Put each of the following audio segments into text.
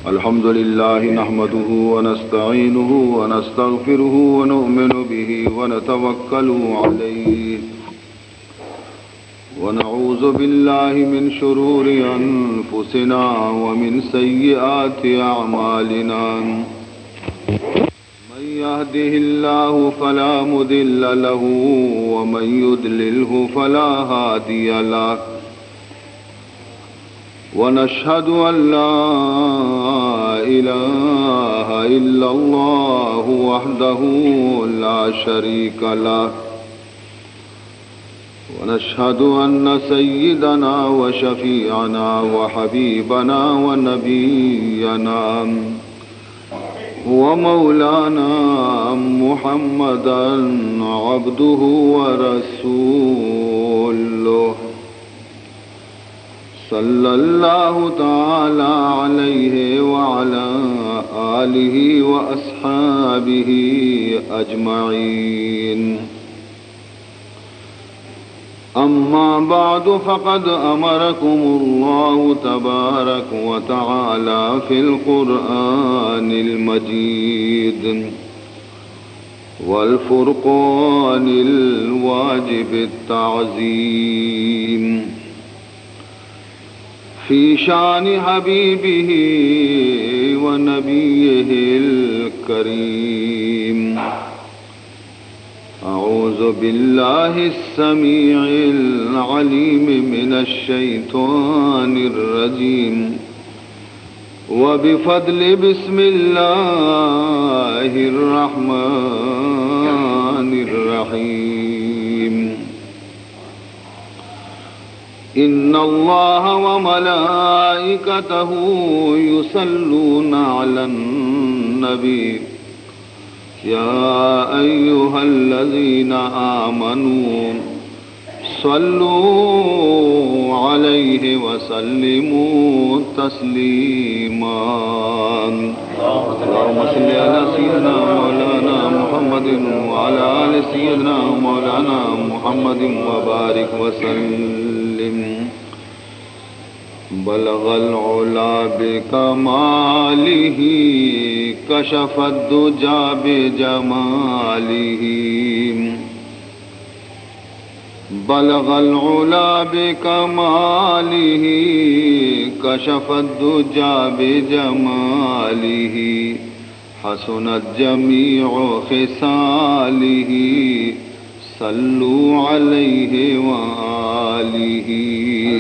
الحمد لله نحمده ونستعينه ونستغفره ونؤمن به ونتوكل عليه ونعوذ بالله من شرور أنفسنا ومن سيئات أعمالنا. من يهده الله فلا مضل له ومن يضلله فلا هادي له. ونشهد أن لا إله إلا الله وحده لا شريك له. ونشهد أن سيدنا وشفيعنا وحبيبنا ونبينا ومولانا محمدا عبده ورسوله، صلى الله تعالى عليه وعلى آله وأصحابه أجمعين. أما بعد، فقد أمركم الله تبارك وتعالى في القرآن المجيد والفرقان الواجب التعظيم في شأن حبيبه ونبيه الكريم. أعوذ بالله السميع العليم من الشيطان الرجيم. وبفضل بسم الله الرحمن الرحيم. إن الله وملائكته يصلون على النبي، يا أيها الذين آمنوا صلوا عليه وسلموا تسليما. اللهم صل على سيدنا مولانا محمد وعلى آل سيدنا مولانا محمد وبارك وسلم. بلغ العلا بكماله، كشف الدجى بجماله. بلغ العلا بكماله، كشف الدجى بجماله، حسنت جميع خصاله، صلوا عليه وآله.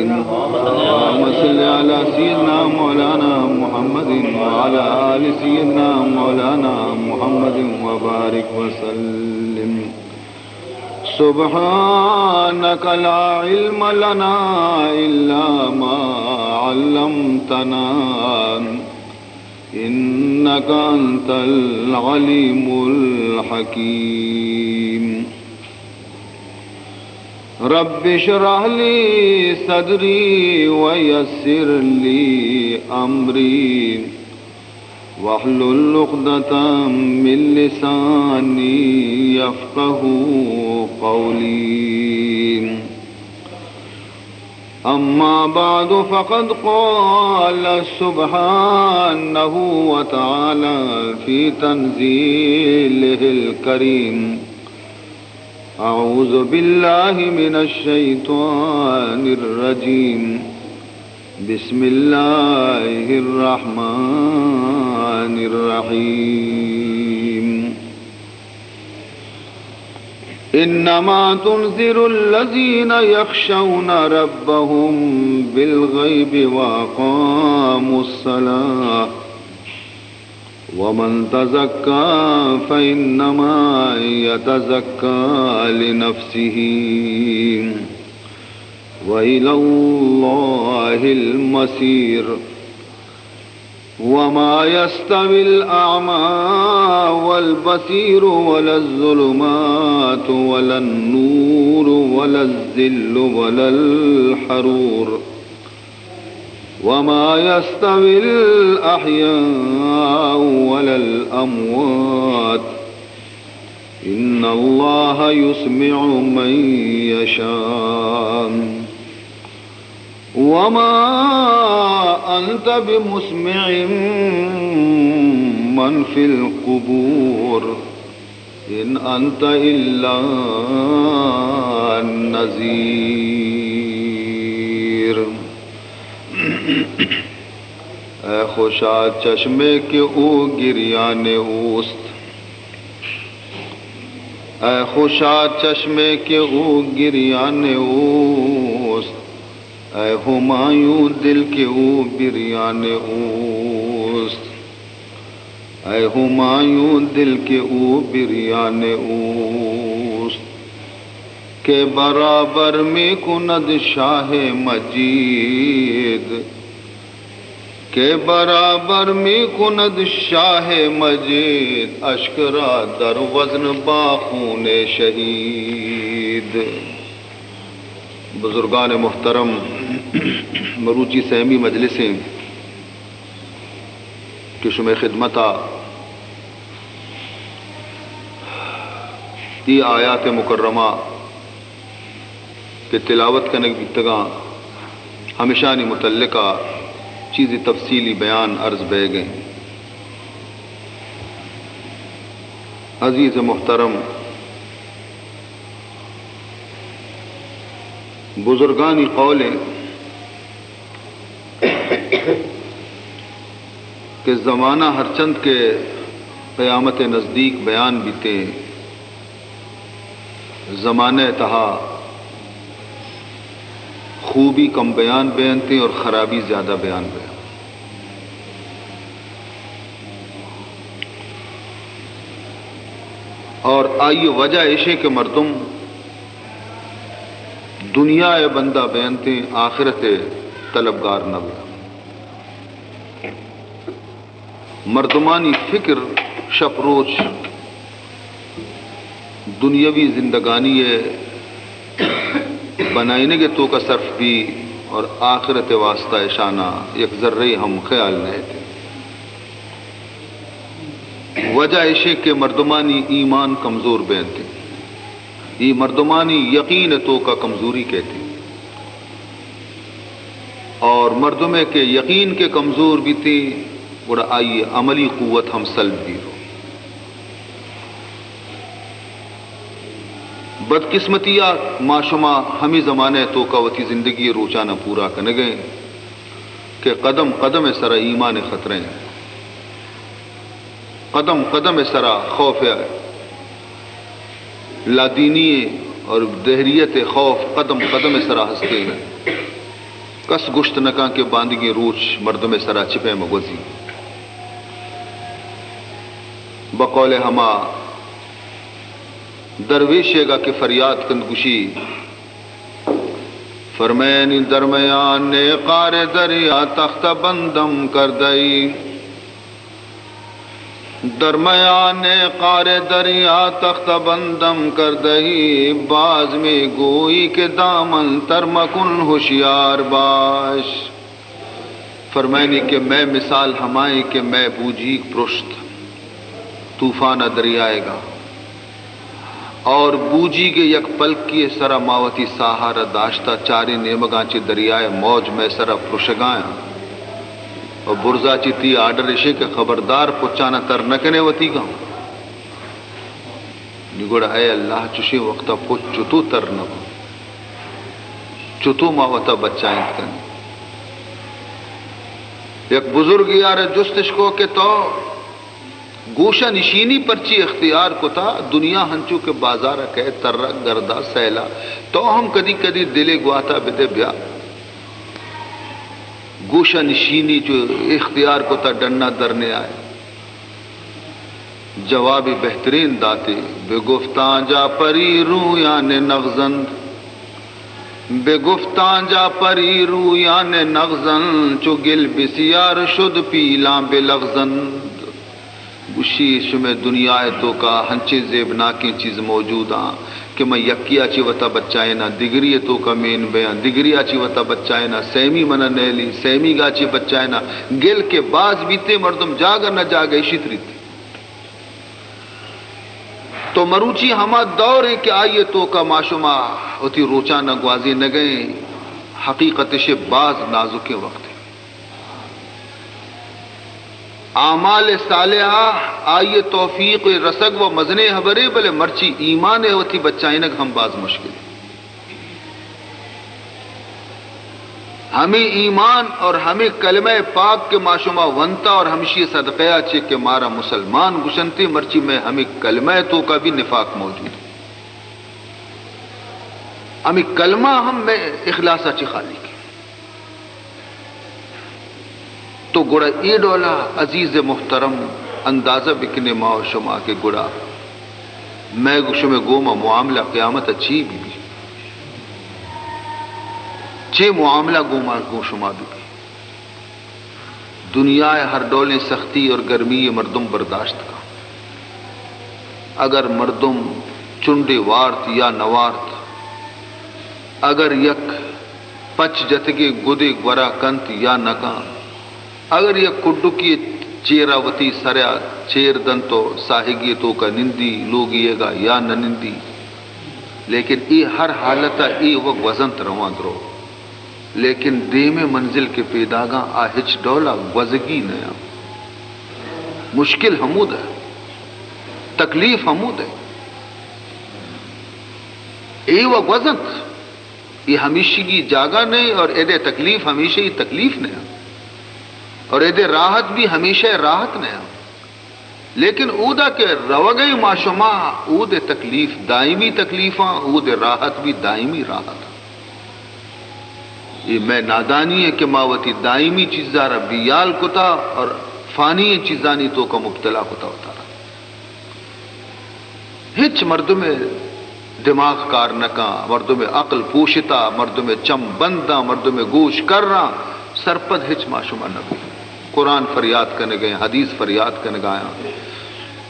اللهم صل على سيدنا مولانا محمد وعلى آل سيدنا مولانا محمد وبارك وسلم. سبحانك لا علم لنا إلا ما علمتنا، إنك أنت العليم الحكيم. رب اشرح لي صدري ويسر لي أمري واحلل عقدة من لساني يفقهوا قولي. أما بعد، فقد قال سبحانه وتعالى في تنزيله الكريم: أعوذ بالله من الشيطان الرجيم. بسم الله الرحمن الرحيم. إنما تنذر الذين يخشون ربهم بالغيب وأقاموا الصلاة، ومن تزكى فإنما يتزكى لنفسه، وإلى الله المصير. وما يستوي الأعمى والبصير ولا الظلمات ولا النور ولا الظل ولا الحرور. وما يستوي الأحياء ولا الأموات. إن الله يسمع من يشاء. وما أنت بمسمع من في القبور إن أنت إلا نذير. ای خوشا چشمے کہ او گریان اوست، ای خوشا چشمے کہ او گریان اوست، ای ہمایوں دل کہ او بریان اوست، ای ہمایوں دل کہ او بریان اوست، که برابر می‌کند شاه مجید، که برابر می‌کند شاه مجید، اشک را در وزن با خون شهید. بزرگان محترم، مروچی سیمی مجلسیں کہ شمئے خدمتا ای آیات مکرمہ کہ تلاوت کنگ بیتگاں، ہمشانی متعلقہ چیزی تفصیلی بیان عرض بیگ ایں۔ عزیز محترم، بزرگانی قول ایں کہ زمانہ ہرچند کہ قیامت نزدیک بیان بیتیں، زمانہ تہا خوبی کم بیان بینتیں اور خرابی زیادہ بیان بینت۔ اور آئی وجہ ایشیں کہ مردم دنیا ء بندہ بینتیں، آخرت ء طلبگار نہ بینت۔ مردمانی فکر شپ روچ دنیاوی زندگانی ء بنائینگ ء توکا صرف بی اور آخرت ء واسطہ اشانا یک ذرے ہم خیال نہ ایت۔ وجہ ایشیں کہ مردمانی ایمان کمزور بینت۔ ای مردمانی یقین توکا کمزوری کیت۔ اور مردمے کہ یقین کے کمزور بیتی، گڑا آئی عملی قوت ہم سلب بیرو۔ بدقسمتی ء ما شما ہمے زمانہ ء توکا وتی زندگی ء روچاناں پورا کنگ ء ایں کہ قدم قدم ء سرا ایمان ء خطرہ ایں، قدم قدم ء سرا خوف ء لادینی ء اور دہریت ء خوف قدم قدم ء سرا ہست ایں۔ کس گوشت نہ کن کہ باندگیں روچ مردم ء سرا چہ پیم ء گوزی۔ بقول ہما درویشیگا کہ فریاد کنت گوشی، فرمینی درمیان قار دریا تخت بندم کردئی، درمیان قار دریا تخت بندم کردئی، باز می گوئی کہ دامن تر مکن ہوشیار باش۔ فرمائنی کہ مئے مثال ہمائیں کہ مئے بوجیگ پرشت طوفان ء دریائے گا اور بوجیگ ء یک پلکی ء سرا ما وتی ساہ ء را داشتہ، چاریں نیمگاں چہ دریائے موج مئے سرا پرشگایاں و برزا چہ تی آرڈر اشیں کہ خبردار پچانا تر نہ کنے وتیگاں۔ نی گڑا اے اللہ، چشیں وقتا پچ چتو تر نہ بنت؟ چتو ما وتا بچائینت کنیں؟ یک بزرگ یار جستش کو کہ تو گوشہ نشینی پرچی اختیار کتا؟ دنیا ہنچو کہ بازار کئے ترک گردا سیلا، تو ہم کدی کدی دلے گواتا بدے بیا۔ گوشہ نشینی چو اختیار کتا ڈنا در نیائے۔ جوابی بہترین داتی، بگفتاں جا پری رویان نغزند، بگفتاں جا پری رویان نغزند، چو گل بسیار شد پیلاں بلغزند۔ گوشی، شمے دنیا ء توکا ہنچیں زیبناکیں چیز موجود آں کہ من یکیا چی وتا بچائیناں، دگری ء توکا مین بیاں، دگریا چی وتا بچائیناں، سیمی منا نیلی، سیمیگا چی بچائیناں۔ گل کہ باز بیتے، مردم جاگہ نہ جاگہ اشیت ریت۔ تو مروچی ہما دور ایں کہ آئی ء توکا ما شما وتی روچاناں گوازینگ ء ایں، حقیقت اش باز نازکیں وقت ایں۔ اعمال صالحہ آئی توفیق رسگ و مزنیں حبرے، بلے مرچی ایمان وتی بچائینگ ہم باز مشکل۔ ہمے ایمان اور ہمے کلمہ پاک کہ ما شما ونتا اور ہمشی صدقہ چے کہ مارا مسلمان گشنتے، مرچی میں ہمے کلمہ توکا بھی نفاق موجود۔ ہمے کلمہ ہم میں اخلاص چے خالی کے۔ تو گڑا اے ڈولا عزیز محترم اندازہ بکنے ما و شما کہ گڑا مئے گو شمے گوما معاملہ قیامت چی بی بی؟ چے معاملہ گوما گو شما بی بی؟ دنیا ہر ڈولیں سختی اور گرمی مردم برداشت کا۔ اگر مردم چنڈے وارت یا نوارت، اگر یک پچ جتگیں گدے گورا کنت یا نہ کنت، اگر یک کڈکی چیرا وتی سرا چیر دنت و ساہگی توکا نندی، لوگی ئیگا یا نہ نندی، لیکن اے ہر حالتا اے و گوزنت رواں درو۔ لیکن دیمے منزل کہ پیداگاں آ ہچ ڈولا گوزگی نیاں۔ مشکل ہمود ء، تکلیف ہمود ء۔ اے و گوزنت۔ اے ہمیشگی جاگہ نئے اور ایدے تکلیف ہمیشہ ای تکلیف نئے اور ایدے راحت بھی ہمیشہ راحت نئے۔ لیکن اودا کہ روگئے ما شما، اودے تکلیف دائمی تکلیفاں، اودے راحت بھی دائمی راحت۔ اے مئے نادانی ہے کہ ما وتی دائمی چیزارا بیال کتا اور فانی چیزانی توکا مبتلا کتا وتارا۔ ہچ مردم ء دماغ کار نہ کن، مردم ء عقل پوشتا، مردم ء چم بنداں، مردم ء گوش کراں، سرپد ہچ ما شما نہ بی۔ قرآن فریاد کنگئے، حدیث فریاد کنگایاں،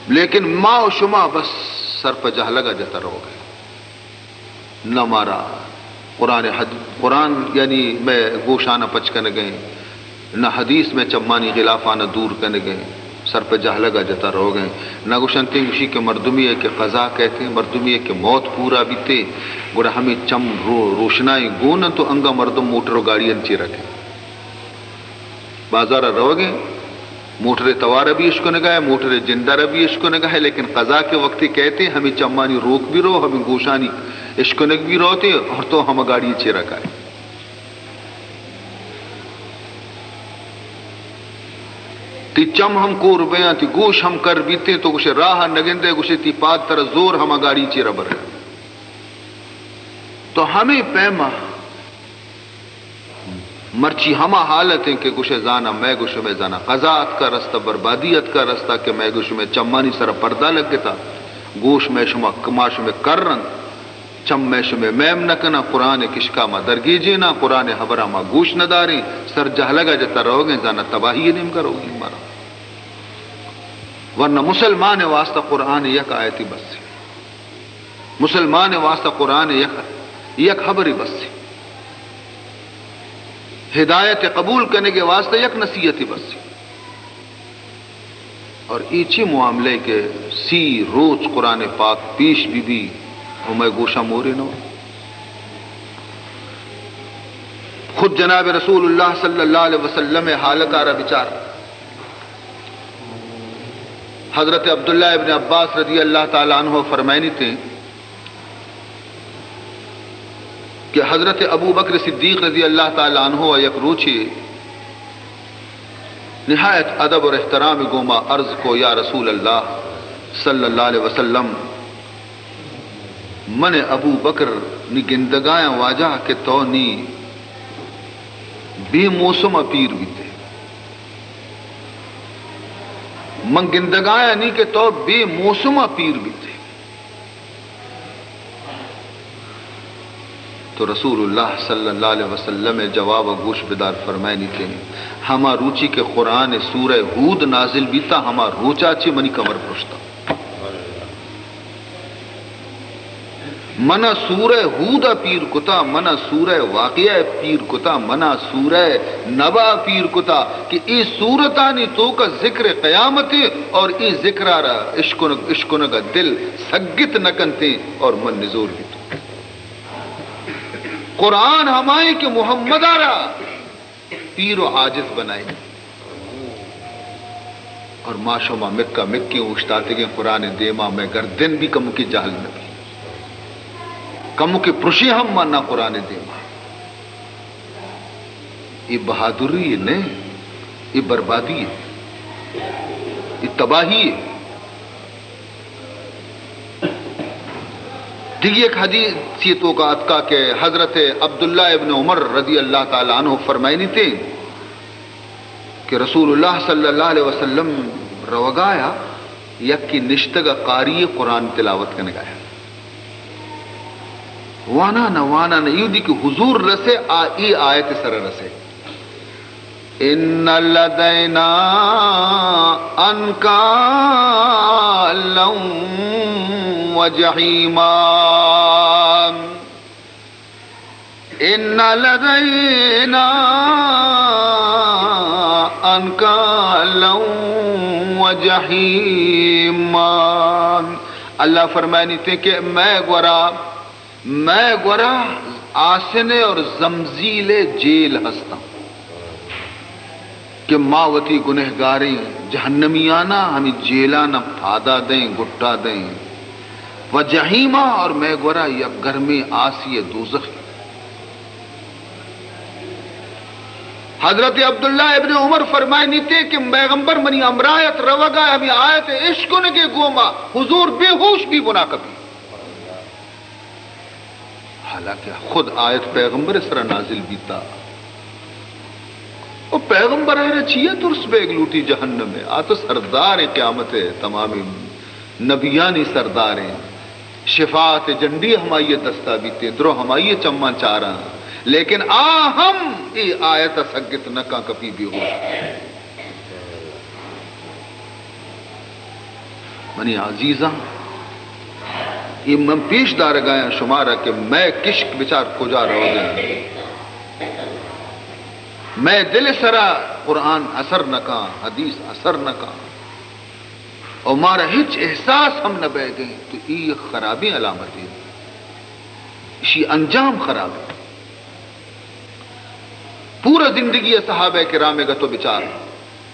لیکن ما و شما بس سر پہ جہلگا جتا روگئے۔ نہ مارا قرآن حد-، قرآن یعنی مئے گوشان ء پچ کنگ ء، نہ حدیث مئے چمانی غلافان ء دور کنگ ء، سر پہ جہلگ ء جتا روگ ء۔ نہ گوشنتیں گوشی کہ مردمی ء کہ قضا کئیت، مردمی ء کہ موت پورا بیت، گڑا ہمے چم رو-، روشنائی گون انت و انگا مردم موٹر و گاڑی انت چیرا کئیت۔ بازار ء روگ ء، موٹر ء توار ء بھی اشکنگ ء، موٹر ء جندر ء بھی اشکنگ ء، لیکن قضا کے وقت کئیت، ہمے چمانی روک بھی رو، ہمے گوشانی اشکنگ بھی روت اور تو ہما گاڑی چیرا کائے۔ تی چم ہم کور بیاں، تی گوش ہم کر بیتے، تو گوشے راہ نگندے، گوشے تی پاد تر زور ہما گاڑی چیرا بر۔ تو ہمے پیما مرچی ہما حالت انت کہ گوشے زاناں مئے گو شمئے زاناں قضا اتکا رستا، بربادی اتکا رستا کہ مئے گو شمئے چمانی سرا پردہ لگتا، گوش مئے شما، ما شمئے کر انت، چم مئے شمئے میم نہ کناں، قرآن کشکا ما درگیجیناں، قرآن حبرا ما گوش نہ داریں، سر جہلگا جتا روگیں، زاناں تباہی نیمگا روگی مارا۔ ورنہ مسلمان واسطہ قرآن یک آیتی بس۔ مسلمان واسطہ قرآن یک، یک حبری بس۔ ہدایت قبول کنگے واسطہ یک نصیحتی بس۔ اور اے چی معاملے کہ سی روچ قرآن پاک پیش بی بی، ہمیں گوشا مورے نو۔ خود جناب رسول اللہ صلی اللہ علیہ وسلم حالت آرا بچار۔ حضرت عبداللہ ابن عباس رضی اللہ تعالی عنہ فرمائنی تھے کہ حضرت ابو بکر صدیق رضی اللہ تعالی عنہ یک روچے نہایت ادب اور احترام گوما عرض کو، یا رسول اللہ صلی اللہ علیہ وسلم، من ابو بکر نی گندگایاں واجہ کہ تو نی بے موسم پیر بیتے۔ من گندگایاں نی کہ تو بے موسم پیر بیتے۔ تو رسول اللہ صلی اللہ علیہ وسلم جواب گوش بدار فرمائنی کہ ہما روچی کہ قرآن سورہ ہود نازل بیتا، ہما روچا چی منی کمر پرشتا۔ منا سورہ ہود ء پیر کتا، منا سورہ واقعہ ء پیر کتا، منا سورہ نبا ء پیر کتا کہ اے سورتانی توک ء ذکر قیامت ء اور اے ذکر ء را اشکنگ، اشکنگ ء دل سگت نہ کنتیں اور من نزور بیتوں۔ قرآن ہمائیں کہ محمد ء را پیر و عاجز بنائیں۔ اور ما شما مکا مکیں اوشتاتگیں قرآن دیما، مئے گردن بھی کمکے جہل نہ بی، کمکے پرشے ہم ما نہ قرآن دیما۔ اے بہادری نہ، اے بربادی، اے تباہی۔ دیگہ یک حدیث یہ توکا اتکا کہ حضرت عبداللہ ابن عمر رضی اللہ تعالی عنہ فرمائنی تے کہ رسول اللہ صلی اللہ علیہ وسلم روگایا، یکی نشتگ قاری قرآن تلاوت کنگایا۔ وانا نہ، وانا نہ، ایودی کہ حضور رسے، آ، ای آیت سر رسے۔ ان لدینا انکالا و جحیما۔ ان لدینا انکالا و جحیما۔ اللہ فرمائنی تے کہ مئے گورا، مئے گورا آسنے اور زمزیلے جیل ہستاں کہ ما وتی گنہگاریں جہنمیانا ہمیں جیلانا پادا دیں، گٹا دیں۔ و جحیما، اور مئے گورا یک گرمیں آسی دوزخ۔ حضرت عبداللہ ابن عمر فرمائنی تے کہ پیغمبر منی ہمراہت روگا ہمیں آیت اشکنگے گوما حضور بے ہوش بی بنا کپی۔ حالانکہ خود آیت پیغمبر سرا نازل بیتا۔ او پیغمبر آرا چیا ترس بیگ لوٹی جہنم ہے؟ آ تو سردار قیامت ہے، تمام نبیانی سردار ہیں، شفاعت جنڈی ہمائی دستا بیتے، درو ہمائی چمان چاراں، لیکن آ ہم اے آیت سگت نہ کاں، کپی بے ہوش۔ منی عزیزاں، اے من پیش دارگایاں شمارا کہ مئے کشک بچار کجا روگا۔ مئے دل سرا قرآن اثر نہ کاں، حدیث اثر نہ کاں، اور مارا ہچ احساس ہم نہ بئیگیں، تو اے خرابیں علامتے۔ اشی انجام خراب ہے۔ پورا زندگی صحابہ کرام گتو بچار،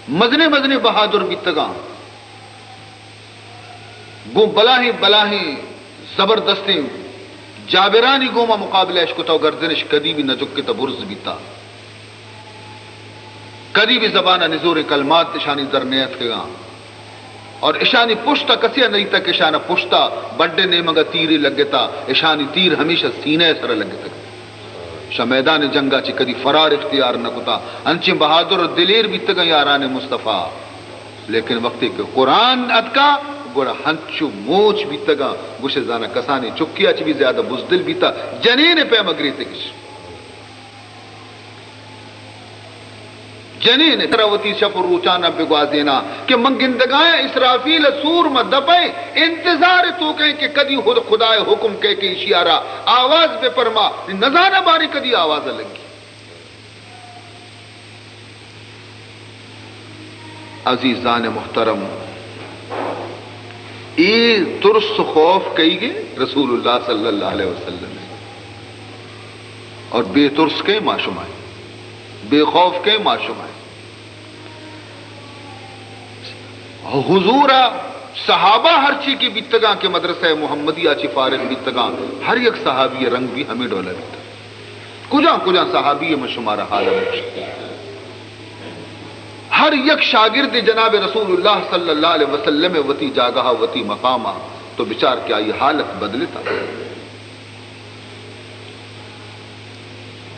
مزنے مزنے بہادر بیتگاں، گوں بلاہیں بلاہیں زبردستیں جابرانی گوما مقابلہ اش کتا و گردنش کدی بھی نہ جکتا، برز بیتا، کدی بھی زبان نزوریں کلمات اشانی در نیتکگاں۔ اور اشانی پشتا کسے نہ دیتا کہ اشانا پشتا بڈے نیمگا تیرے لگتا، اشانی تیر ہمیشہ سینہ سر لگتا۔ شہ میدان جنگا چہ کدی فرار اختیار نہ کتا۔ انچیں بہادر و دلیر بیتگاں یاران مصطفی۔ لیکن وقتی کہ قرآن اتکا، گڑا ہنچو موچ بیتگاں، گوشے زانا کسانی چکیا چہ بھی زیادہ بزدل بیتا، جنین پیما گریتگش۔ جنین ترا وتی شپ و روچانا بگوازینا کہ من گندگایاں اسرافیل سور ما دپئے انتظار توکئے کہ کدی خود خدائے حکم کئے کہ اشیارا آواز بہ پرما، نزاناں باریں کدی آواز لگی۔ عزیزان محترم، اے ترس و خوف کئیگے؟ رسول اللہ صلی اللہ علیہ وسلم۔ اور بے ترس کئے؟ ما شمائیں۔ بے خوف کئے؟ ما شمائیں۔ حضور ء صحابہ ہرچی کہ بیتگاں کہ مدرسہ محمدیہ چہ فارغ بیتگاں، ہر یک صحابی ء رنگ بھی ہمے ڈول ء بیتگ۔ کجام کجام صحابی ء من شمارا حال ء بگوشاں۔ ہر یک شاگرد جناب رسول اللہ صلی اللہ علیہ وسلم ء وتی جاگہ ء وتی مقام ء تو بچار کہ آئی حالت بدلتا۔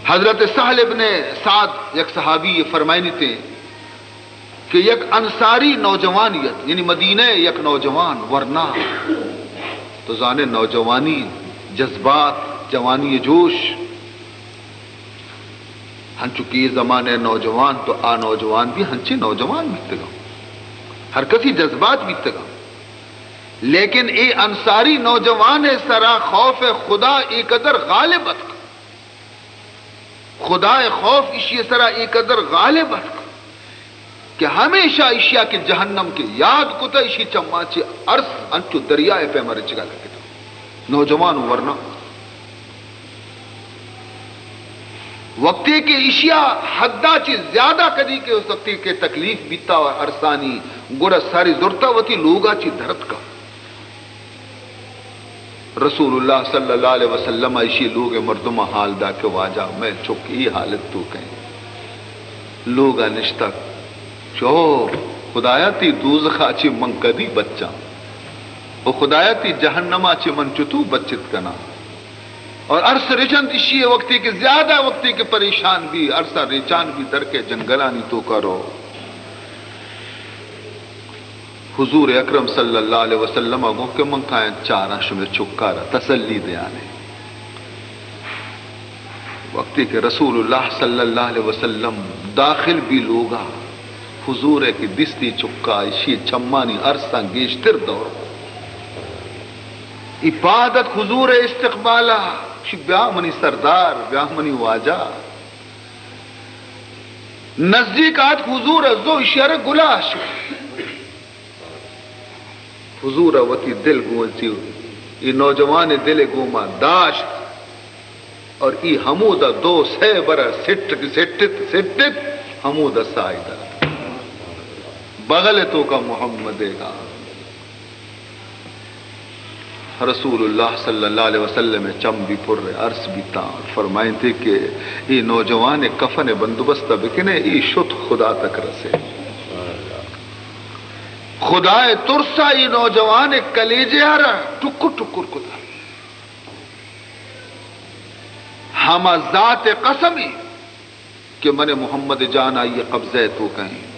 حضرت سہل ابن سعد یک صحابی ء فرمائنی تے کہ یک انصاری نوجوانی ات، یعنی مدینہ ء یک نوجوان ورنا، تو زانے نوجوانی جذبات، جوانی جوش، ہنچو کہ اے زمانے ء نوجوان تو آ نوجوان بھی ہنچیں نوجوان بیتگاں، ہر کسی جذبات بیتگاں، لیکن اے انصاری نوجوان ء سرا خوف خدا اے قدر غالب اتک۔ خدائے خوف اشی سرا اے قدر غالب اتک کہ ہمیشہ اشیا کہ جہنم کہ یاد کتا، اشی چماں چہ ارس انچو دریائے پیما رچگا لگتا۔ نوجوان ورنا۔ وقتی کہ ایشیا حدا چی زیادہ کدی کہ اس وقتی کہ تکلیف بیتا و ارسانی، گڑا ساری زرتا وتی لوگا چی درتکا۔ رسول اللہ صلی اللہ علیہ وسلم ایشی لوگ مردم حال دا کہ واجہ، میں چک ای حالت تو کہیں۔ لوگا نشتک، چو خدایا تی دوزخا چی من کدی بچاں؟ او خدایا تی جہنما چی من چتو بچت کناں؟ اور ارس رچنت اشی وقتی کہ زیادہ وقتی کہ پریشان بی، ارسا ریچان بی، در کے جنگلانی توکا رو۔ حضور اکرم صلی اللہ علیہ وسلم گو کہ من کائیں چاراں شمے چکارا تسلی دیانے۔ وقتی کہ رسول اللہ صلی اللہ علیہ وسلم داخل بی لوگا، حضور کہ دستی چکا اشی چمانی ارساں گیشتر دور کو۔ ای پاد اتک حضور استقبالا، شی بیا منی سردار، بیا منی واجہ۔ نزدیک آتک حضور زو اشی ارے گلاش۔ حضور وتی دل گون چی ای نوجوان دل گوما داشت۔ اور ای ہمودا دو سہ برا سٹت، سٹت، سٹت، ہمودا سائی دات۔ بغل توکا محمد گا۔ رسول اللہ صلی اللہ علیہ وسلم چم بی پر، ارس بیتا، فرمائنتے کہ ای نوجوان کفن بندوبست بکنے، ای شت خدا تک رسے۔ خدا ترسا ای نوجوان کلیجے ہر ٹکر ٹکر کتا۔ ہما ذات قسمی کہ من محمد جان آئی قبضہ تو کہیں۔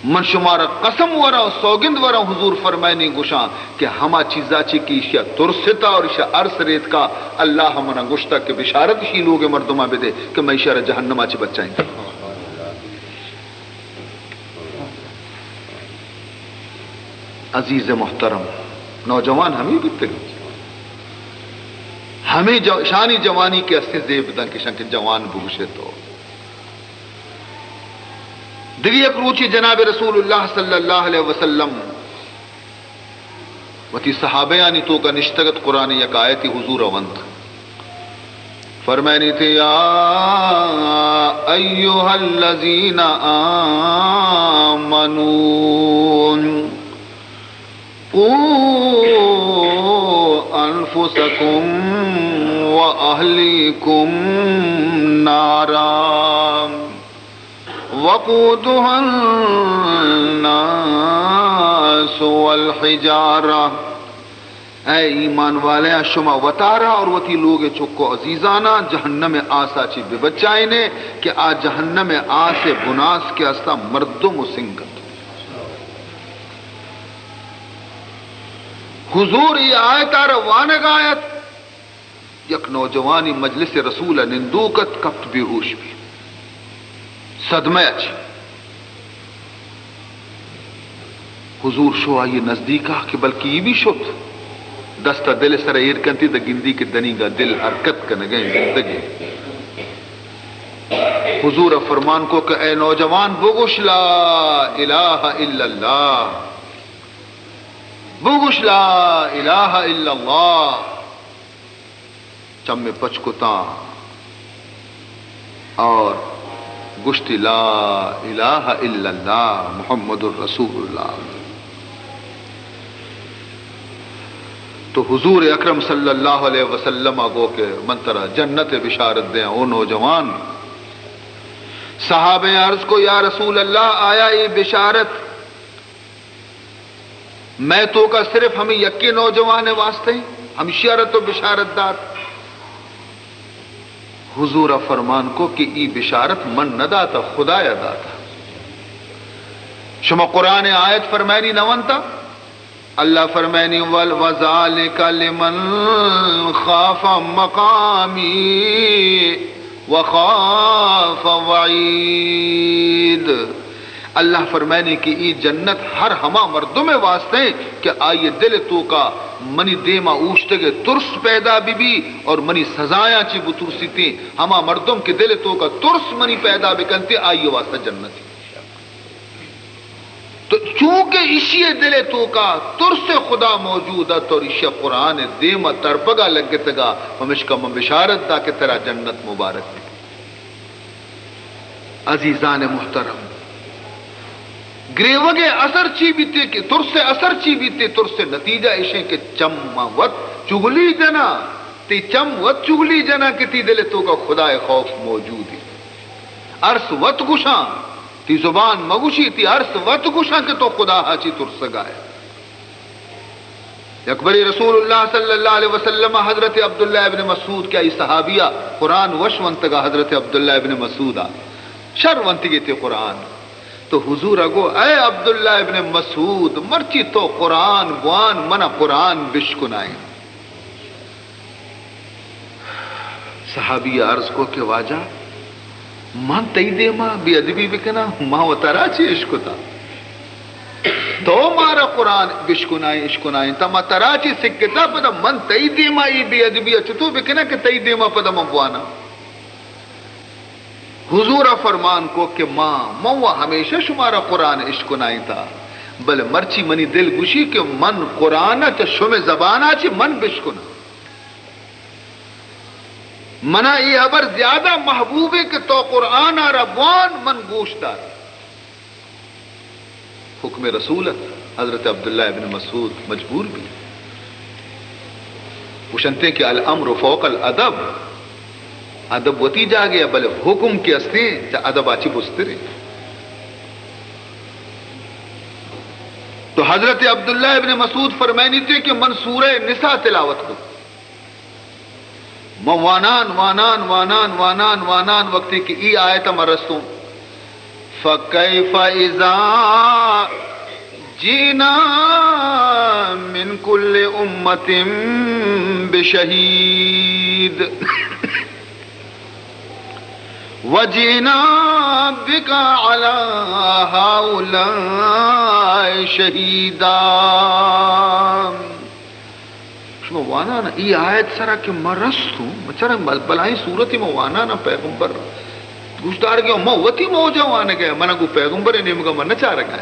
من شمارا قسم وراں و سوگند وراں، حضور فرمائنی گوشاں کہ ہما چیزا چی کہ ایشیا ترستا اور ایشا ارس ریتکا، اللہ منا گوشتا کہ بشارت اشی لوگ مردماں بدے کہ میں ایشارا جہنما چی بچائیں۔ عزیز محترم، نوجوان ہمیں بیتگ، ہمیں جو-، شانی جوانی کے اسے زیب دن کشن کہ جوان بگوشے تو۔ دگہ یک روچی جناب رسول اللہ صلی اللہ علیہ وسلم وتی صحابیانی توکا نشتگت، قرآن یک آیتی حضور ونت۔ فرمائنی تھے، یا ایھا الذین آمنوا قوا انفسکم و اہلیکم نارا وقودها الناس والحجارة۔ اے ایمان والیاں، شما وتارا اور وتی لوگ چک و عزیزانا جہنم آسا چی ببچائینے کہ آ جہنم آس بناس کے استا مردم و سنگت۔ حضور ای آیتا را وانگ آیت، یک نوجوانی مجلس رسول ء نندوک ات، کپت بے ہوش بی، صدمہ ء چہ۔ حضور شو آئی نزدیک ء کہ بلکہ ای بھی شت، دست ء دل ء سر ء ایر کنتی داں گندی کہ دنیگا دل حرکت کنگیں، زندگیں۔ حضور ء فرمان کو کہ اے نوجوان، بگوش لا الہ الا اللہ، بگوش لا الہ الا اللہ۔ چم پچ کتاں اور گوشتی، لا الہ الا اللہ محمد رسول اللہ۔ تو حضور اکرم صلی اللہ علیہ وسلم ء گو کہ من ترا جنت ء بشارت دیاں، او نوجوان۔ صحابہ عرض کو، یا رسول اللہ، آیا اے بشارت مئے توکا صرف ہمے یکے نوجوان ء واسطہ انت، ہمشی ء را تو بشارت دات؟ حضور ء فرمان کو کہ ای بشارت من نہ داتا، خدایا داتا۔ شما قرآن ء آیت فرمائنی نہ ونتا؟ اللہ فرمائنی، ول-، وذالک لمن خاف مقامی وخاف وعید۔ اللہ فرمائنی کہ ای جنت ہر ہما مردم واسطے کہ آئی دل توکا منی دیما اوشتگ ترس پیدا بی بی اور منی سزایاں چی بترسیتی۔ ہما مردم کہ دل توکا ترس منی پیدا بکنتی، آئی واسطہ جنتی۔ تو چونکہ ایشی ءِ دل ءِ توکا ترس خدا موجود ات اور ایشی ءَ قرآن ءِ دیم ءَ ترپگا لگتگا، پمیشکا من بشارت دا کہ ترا جنت مبارک بی۔ عزیزان محترم، گریوگ ءِ اثر چی بیتے کہ ترس ءِ اثر چی بیتے؟ ترس ءِ نتیجہ ایشیں کہ چم وت چغلی جنا، تی چم وت چغلی جنا کہ تی دل ءِ توکا خدا ءِ خوف موجود ہے۔ ارس وت گشاں، تی زبان مگوشی، تی ارس وت گشاں کہ تو خدا ءَ چی ترسگا ئے۔ یک برے رسول اللہ صلی اللہ علیہ وسلم ءَ حضرت عبداللہ ابن مسعود کہ آئی صحابی ءَ قرآن وش ونتگا، حضرت عبداللہ ابن مسعود ءَ شر ونتگی تی قرآن۔ تو حضور ءَ گو، اے عبداللہ ابن مسعود، مرچی تو قرآن بوان، من ءَ قرآن بشکنائیں۔ صحابی ءَ عرض کو کہ واجہ، من تئی دیما بے ادبی بکناں؟ ما و ترا چی اشکتا؟ تو مارا قرآن بشکنائیں، اشکنائیں، تا ما ترا چی سکتا، پدا من تئی دیما ای بے ادبی ءَ چتو بکناں کہ تئی دیما پدا من بواناں؟ حضور ءَ فرمان کو کہ ما، من و ہمیشہ شمارا قرآن اشکنائیں تا، بلے مرچی منی دل گوشی کہ من قرآن ءَ چہ شمے زبان ءَ چی من بشکناں۔ منا اے ہبر زیادہ محبوب ہے کہ تو قرآن ءَ را بوان، من گوش دار۔ حکم رسول ات، حضرت عبداللہ ابن مسعود مجبور بی۔ گوشنتے کہ الامر فوق الادب، ادب وتی جاگے ءَ، بلے حکم کہ استیں چہ ادب ءَ چی بستریں۔ تو حضرت عبداللہ ابن مسعود فرمائنیتے کہ من سورہ نساء تلاوت کو۔ من وانان، وانان، وانان، وانان، وانان، وقتی کہ ای آیت من رستوں، فکیف اذا جئنا من کل امة بشہید وجئنا بک علی ہؤلاء شہیدا۔ شما وانان، ای آیت سرا کہ من رستوں، من چرا بل-، بلائیں صورتی من وانان پیغمبر گوشدارگے، من وتی موجا وانگے، من گو پیغمبر نیمگا من نہ چارگا۔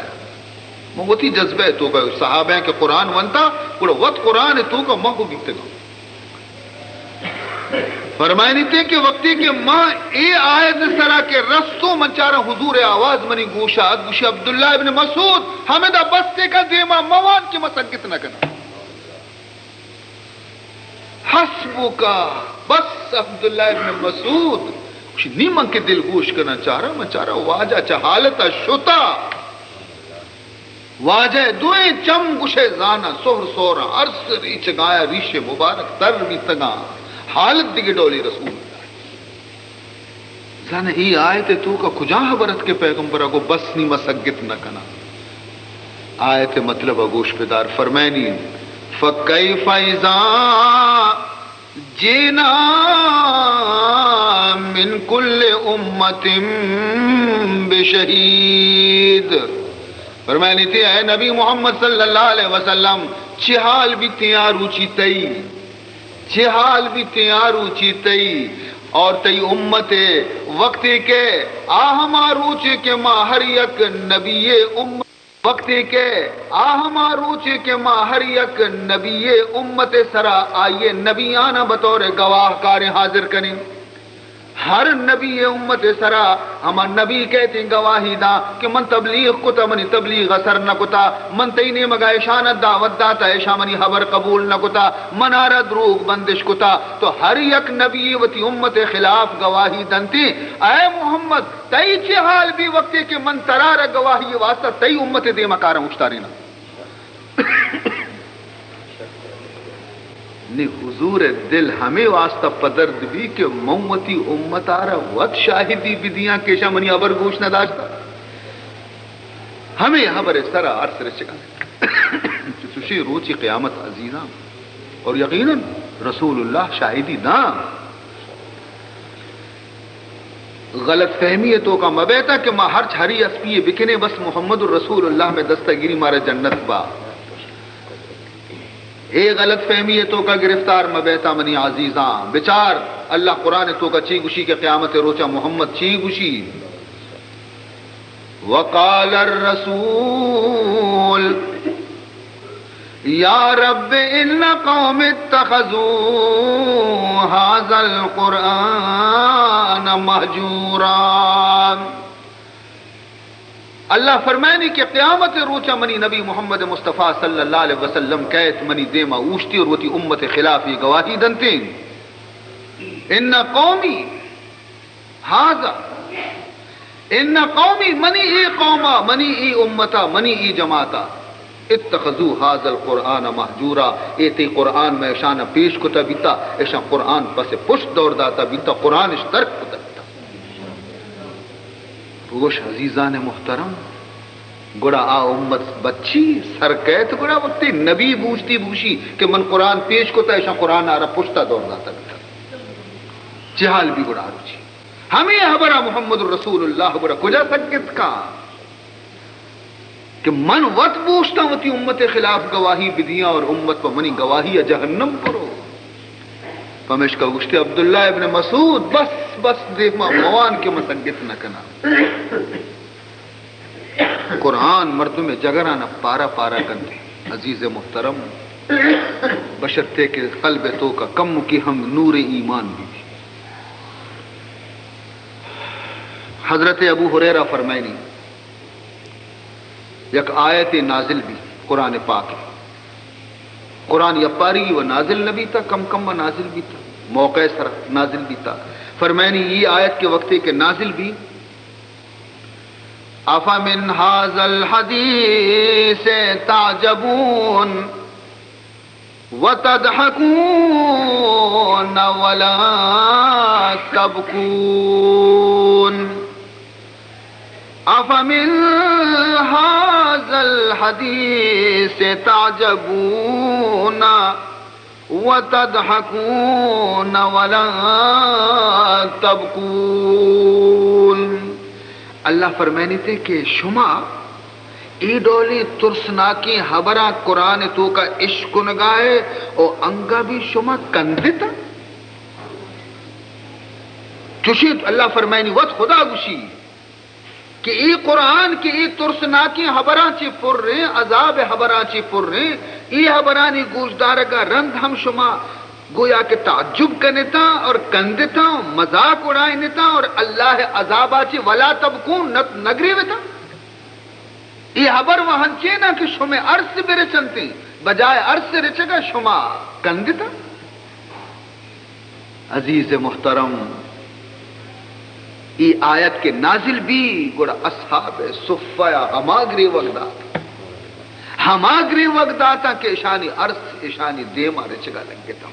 من وتی جذبہ توکا، صحابہ کہ قرآن ونتا، گڑا وت قرآن توکا من گو بیتگا۔ فرمائنیتے کہ وقتی کہ من اے آیت سرا کہ رستوں، من چارا حضور آواز منی گوشا ات، گوشی عبداللہ ابن مسعود، ہمدا بس تے کا دیما موان کہ من سنگت نہ کنا۔ حسبک، بس عبداللہ ابن مسعود۔ گوشی، نی من کہ دل گوش کناں چاراں، من چاراں واجہ چہ حالتا شتا۔ واجہ دوئیں چم گوشے زاناں سہر سہراں، ارس ریچگایا ریش مبارک تر بیتگاں۔ حالت دگہ ڈولی رسول اللہ۔ زاناں اے آیت ءِ توکا کجا ہبر ات کہ پیغمبر ءَ گو بس نی ما سگت نہ کناں؟ آیت ءِ مطلب ءَ گوش بدار، فرمائنی، فکیف اذا جئنا من کل امة بشہید۔ فرمائنی تھی، اے نبی محمد صلی اللہ علیہ وسلم، چی حال بیتیں آ روچی تئی؟ چے حال بیتیں آ روچی تئی اور تئی امت ءِ، وقتی کہ آ ہما روچے کہ ما ہر یک نبی ءِ امت، وقتی کہ آ ہما روچے کہ ما ہر یک نبی ءِ امت ءِ سرا آئی ءِ نبیاناں بطور گواہ کاریں حاضر کنیں۔ ہر نبی ءِ امت ءِ سرا ہما نبی کئیت ایں گواہی داں کہ من تبلیغ کتا، منی تبلیغ اثر نہ کتا، من تئی نیمگا اشانا دعوت داتا، اشاں منی ہبر قبول نہ کتا، منارا دروگ بندش کتا۔ تو ہر یک نبی وتی امت ءِ خلاف گواہی دنتی۔ اے محمد، تئی چے حال بی وقتی کہ من ترارا گواہی واسطہ تئی امت ءِ دیما کاراں اوشتاریناں؟ نی حضور ءِ دل ہمے واسطہ پدرد بی کہ من وتی امت ءَ را وت شاہدی بدیاں کہ اشاں منی ہبر گوش نہ داشتہ۔ ہمے ہبر ءِ سرا ارس رچگا۔ چوشیں روچی قیامت عزیزاں، اور یقیناً رسول اللہ شاہدی داں۔ غلط فہمی ءِ توکا مبیتا کہ ما ہرچ ہری اسپی ءَ بکنیں بس محمد رسول اللہ مئے دستا گری مارا جنت با۔ اے غلط فہمی ءِ توکا گرفتار مبیتا منی عزیزاں۔ بچار اللہ قرآن ءِ توکا چی گوشی کہ قیامت ءِ روچا محمد چی گوشی۔ وقال الرسول يا رب إن قوم اتخذوا هذا القرآن مهجورا۔ اللہ فرمائنی کہ قیامت روچا منی نبی محمد مصطفی صلی اللہ علیہ وسلم کئیت منی دیما اوشتی اور وتی امت خلاف یہ گواہی دنتیں، ان قومی هذا، ان قومی، منی ای قوما، منی ای امتا، منی ای جماعتا، اتخذوا هذا القرآن مهجورا، اے تئی قرآن میں اشانا پیش کتا بیتا، اشان قرآن پس پشت دور داتا بیتا، قرآن اش ترک کتا بیتا۔ بگوش عزیزان محترم، گڑا آ امت بچی سر کئیت، گڑا وقتی نبی بوشتی بوشی کہ من قرآن پیش کتا، اشان قرآن آرا پشتا دور داتا بیتا۔ چہ حال بی گڑا روچی؟ ہمے حبرا محمد رسول اللہ گڑا کجا سگت کا کہ من وت بوشتاں وتی امت خلاف گواہی بدیاں اور امت پہ منی گواہی جہنم پرو۔ پمیشکا گوشتے عبداللہ ابن مسعود، بس، بس، دیما موان کہ من سگت نہ کناں۔ قرآن مردم جگرانا پارا پارا کنتے۔ عزیز محترم، بشرتے کہ قلب توکا کمکی ہم نور ایمان بی۔ حضرت ابو ہریرہ فرمائنی، یک آیت نازل بی، قرآن پاک۔ قرآن یپاری و نازل نہ بیتا، کم کم و نازل بیتا، موقع سر نازل بیتا۔ فرمائنی، یہ آیت کے وقت کہ نازل بی، أفمن هذا الحديث تعجبون وتضحكون ولا تبكون، أفمن هذا الحديث تعجبون وتضحكون ولا تبكون۔ اللہ فرمائنیتے کہ شما اے ڈولیں ترسناکیں حبراں قرآن توکا اشکنگائے او انگا بھی شما کندتا؟ چوشیں اللہ فرمائنی، وت خدا گوشی کہ اے قرآن کہ اے ترسناکیں حبراں چہ پریں، عذاب حبراں چہ پریں، اے حبرانی گوشدارگا رند ہم شما گویا کہ تعجب کنتاں اور کندتاں، مذاق اڑائینتاں اور اللہ عذابا چہ ولا تبکون نت نگریوتاں۔ اے حبر و ہنچیناں کہ شمے ارس برچنتیں، بجائے ارس رچگا شما کندتاں۔ عزیز محترم، ای آیت کہ نازل بی، گڑا اصحاب صفہ یا ہما گریوگ دات، ہما گریوگ داتاں کہ اشانی ارس اشانی دیما رچگا لگتاں۔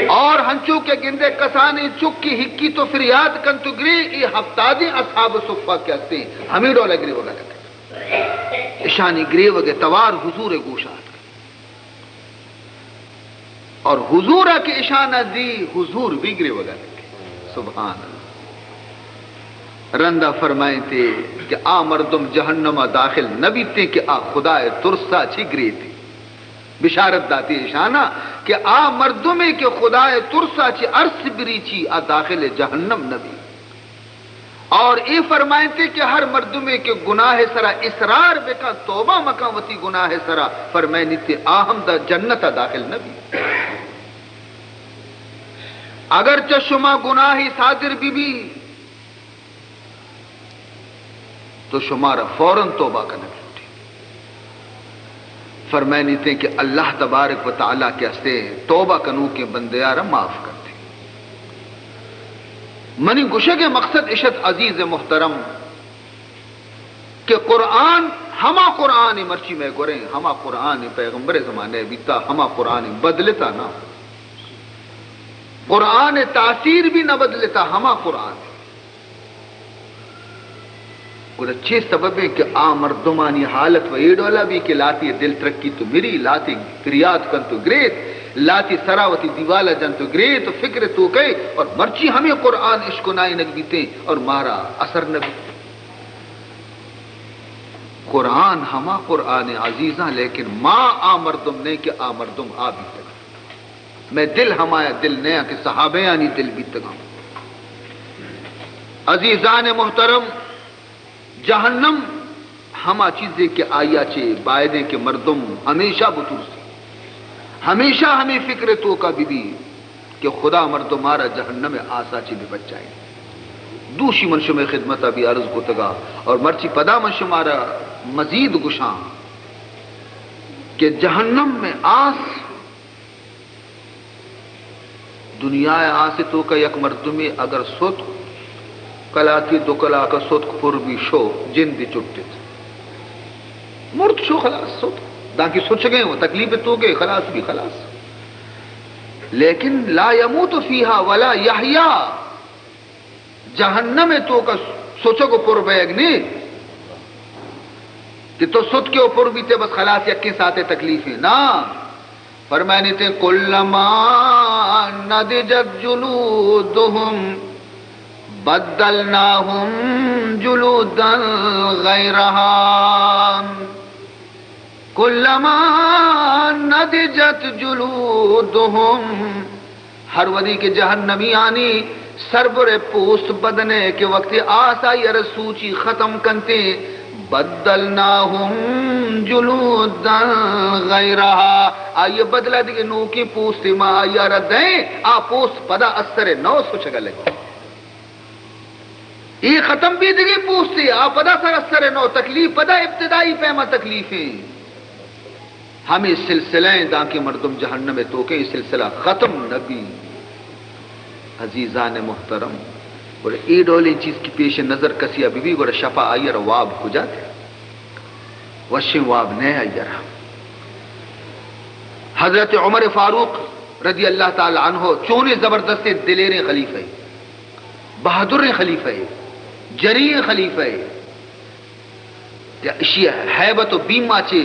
اور ہنچو کہ گندے کسانی چکی ہکی تو فریاد کن تو گری، ای ہفتادیں اصحاب صفہ کہ ہستیں، ہمیں ڈولا گریوگا لگتاں۔ اشانی گریوگ توار حضور گوشا اتک۔ اور حضورا کہ اشانا دی، حضور بھی گریوگا لگے۔ سبحان اللہ۔ رندا فرمائیتے کہ آ مردم جہنما داخل نہ بیتے کہ آ خدائے ترسا چی گریتے۔ بشارت داتی اشانا کہ آ مردمے کہ خدائے ترسا چی ارس بریچی، آ داخل جہنم نہ بی۔ اور اے فرمائنتے کہ ہر مردمے کہ گناہ سرا اصرار بکن، توبہ مکن وتی گناہ سرا، فرمائنیتے آ ہم دا جنتا داخل نہ بی۔ اگرچہ شما گناہی صادر بی بی، تو شمارا فوراً توبہ کنگ لوٹی۔ فرمائنیتے کہ اللہ تبارک و تعالیٰ کہ ہستے توبہ کنوکیں بندیارا معاف کرتے۔ منی گشگ مقصد اشت عزیز محترم کہ قرآن ہما قرآن مرچی میں گوریں، ہما قرآن پیغمبر زمانے بیتا، ہما قرآن بدلتا نہ۔ قرآن تاثیر بھی نہ بدلتا، ہما قرآن۔ گڑا چے سببیں کہ آ مردمانی حالت و اے ڈولا بی کہ لاتی دل ترکی تو مری، لاتی فریاد کن تو گریت، لاتی سرا وتی دیوالا جن تو گریت و فکر تو کئے، اور مرچی ہمیں قرآن اشکنائینگ بیتیں اور مارا اثر نہ بیت۔ قرآن ہما قرآن عزیزاں، لیکن ما آ مردم نہیں کہ آ مردم آ بیتگ۔ مئے دل ہمایا دل نیاں کہ صحابیانی دل بیتگاں۔ عزیزان محترم، جہنم ہما چیزے کہ آئی ءَ چہ بائدیں کہ مردم ہمیشہ بترسی، ہمیشہ ہمے فکر ءِ توکا بہ بی کہ خدا مردم ءَ را جہنم ءِ آس ءَ چہ بہ بچائینت۔ دوشی من شمئے خدمت ءَ بی عرض کتگا اور مرچی پدا من شمارا مزید گشاں کہ جہنم ءِ آس دنیا ءِ آس ءِ توکا یک مردمے اگر ستک، کلاکے دو کلاک ءَ ستک پر بی شو، جندے چٹت۔ مرت شو خلاص ستک۔ دانکہ سچگیں و تکلیف ءِ توکے خلاص بی خلاص۔ لیکن لا یموت فیہا ولا یحیا۔ جہنم ءِ توکا سچگ و پر بیگ نی کہ تو ستکے و پر بیتے بس خلاص یکیں ساعتے تکلیفیں۔ نا۔ فرمائنیتے، کلما نضجت جلودهم بدلناهم جلودا غیرها۔ کلما نضجت جلودهم، ہر وھدی کہ جہنمیانی سربر ءِ پوست بدن ءِ کہ وقتی آس آئی ءَ را سوچی ختم کنتے، بدلناهم جلودا غیرها، آئی ءِ بدلہ دگہ نوکیں پوستے ما آئی ءَ را دئیں، آ پوست پدا از سر نو سچگ ءَ لگی۔ اے ختم بی دگہ پوستے، آ پدا سر از سر نو تکلیف، پدا ابتدائی پیما تکلیفیں۔ ہمے سلسلہ ایں دانکہ مردم جہنم ءِ توکیں، اے سلسلہ ختم نہ بی۔ عزیزان محترم، گڑا اے ڈولیں چیز کہ پیش نظر کسی ءَ بہ بی، گڑا شپا آئی ءَ را واب کجا دے؟ وشیں واب نہ آئی ءَ را۔ حضرت عمر فاروق رضی اللہ تعالی عنہ چونیں زبردستیں دلیریں خلیفہ، بہادریں خلیفہ، جریئیں خلیفہ، کہ اشی ءِ ہیبت و بیم ءَ چہ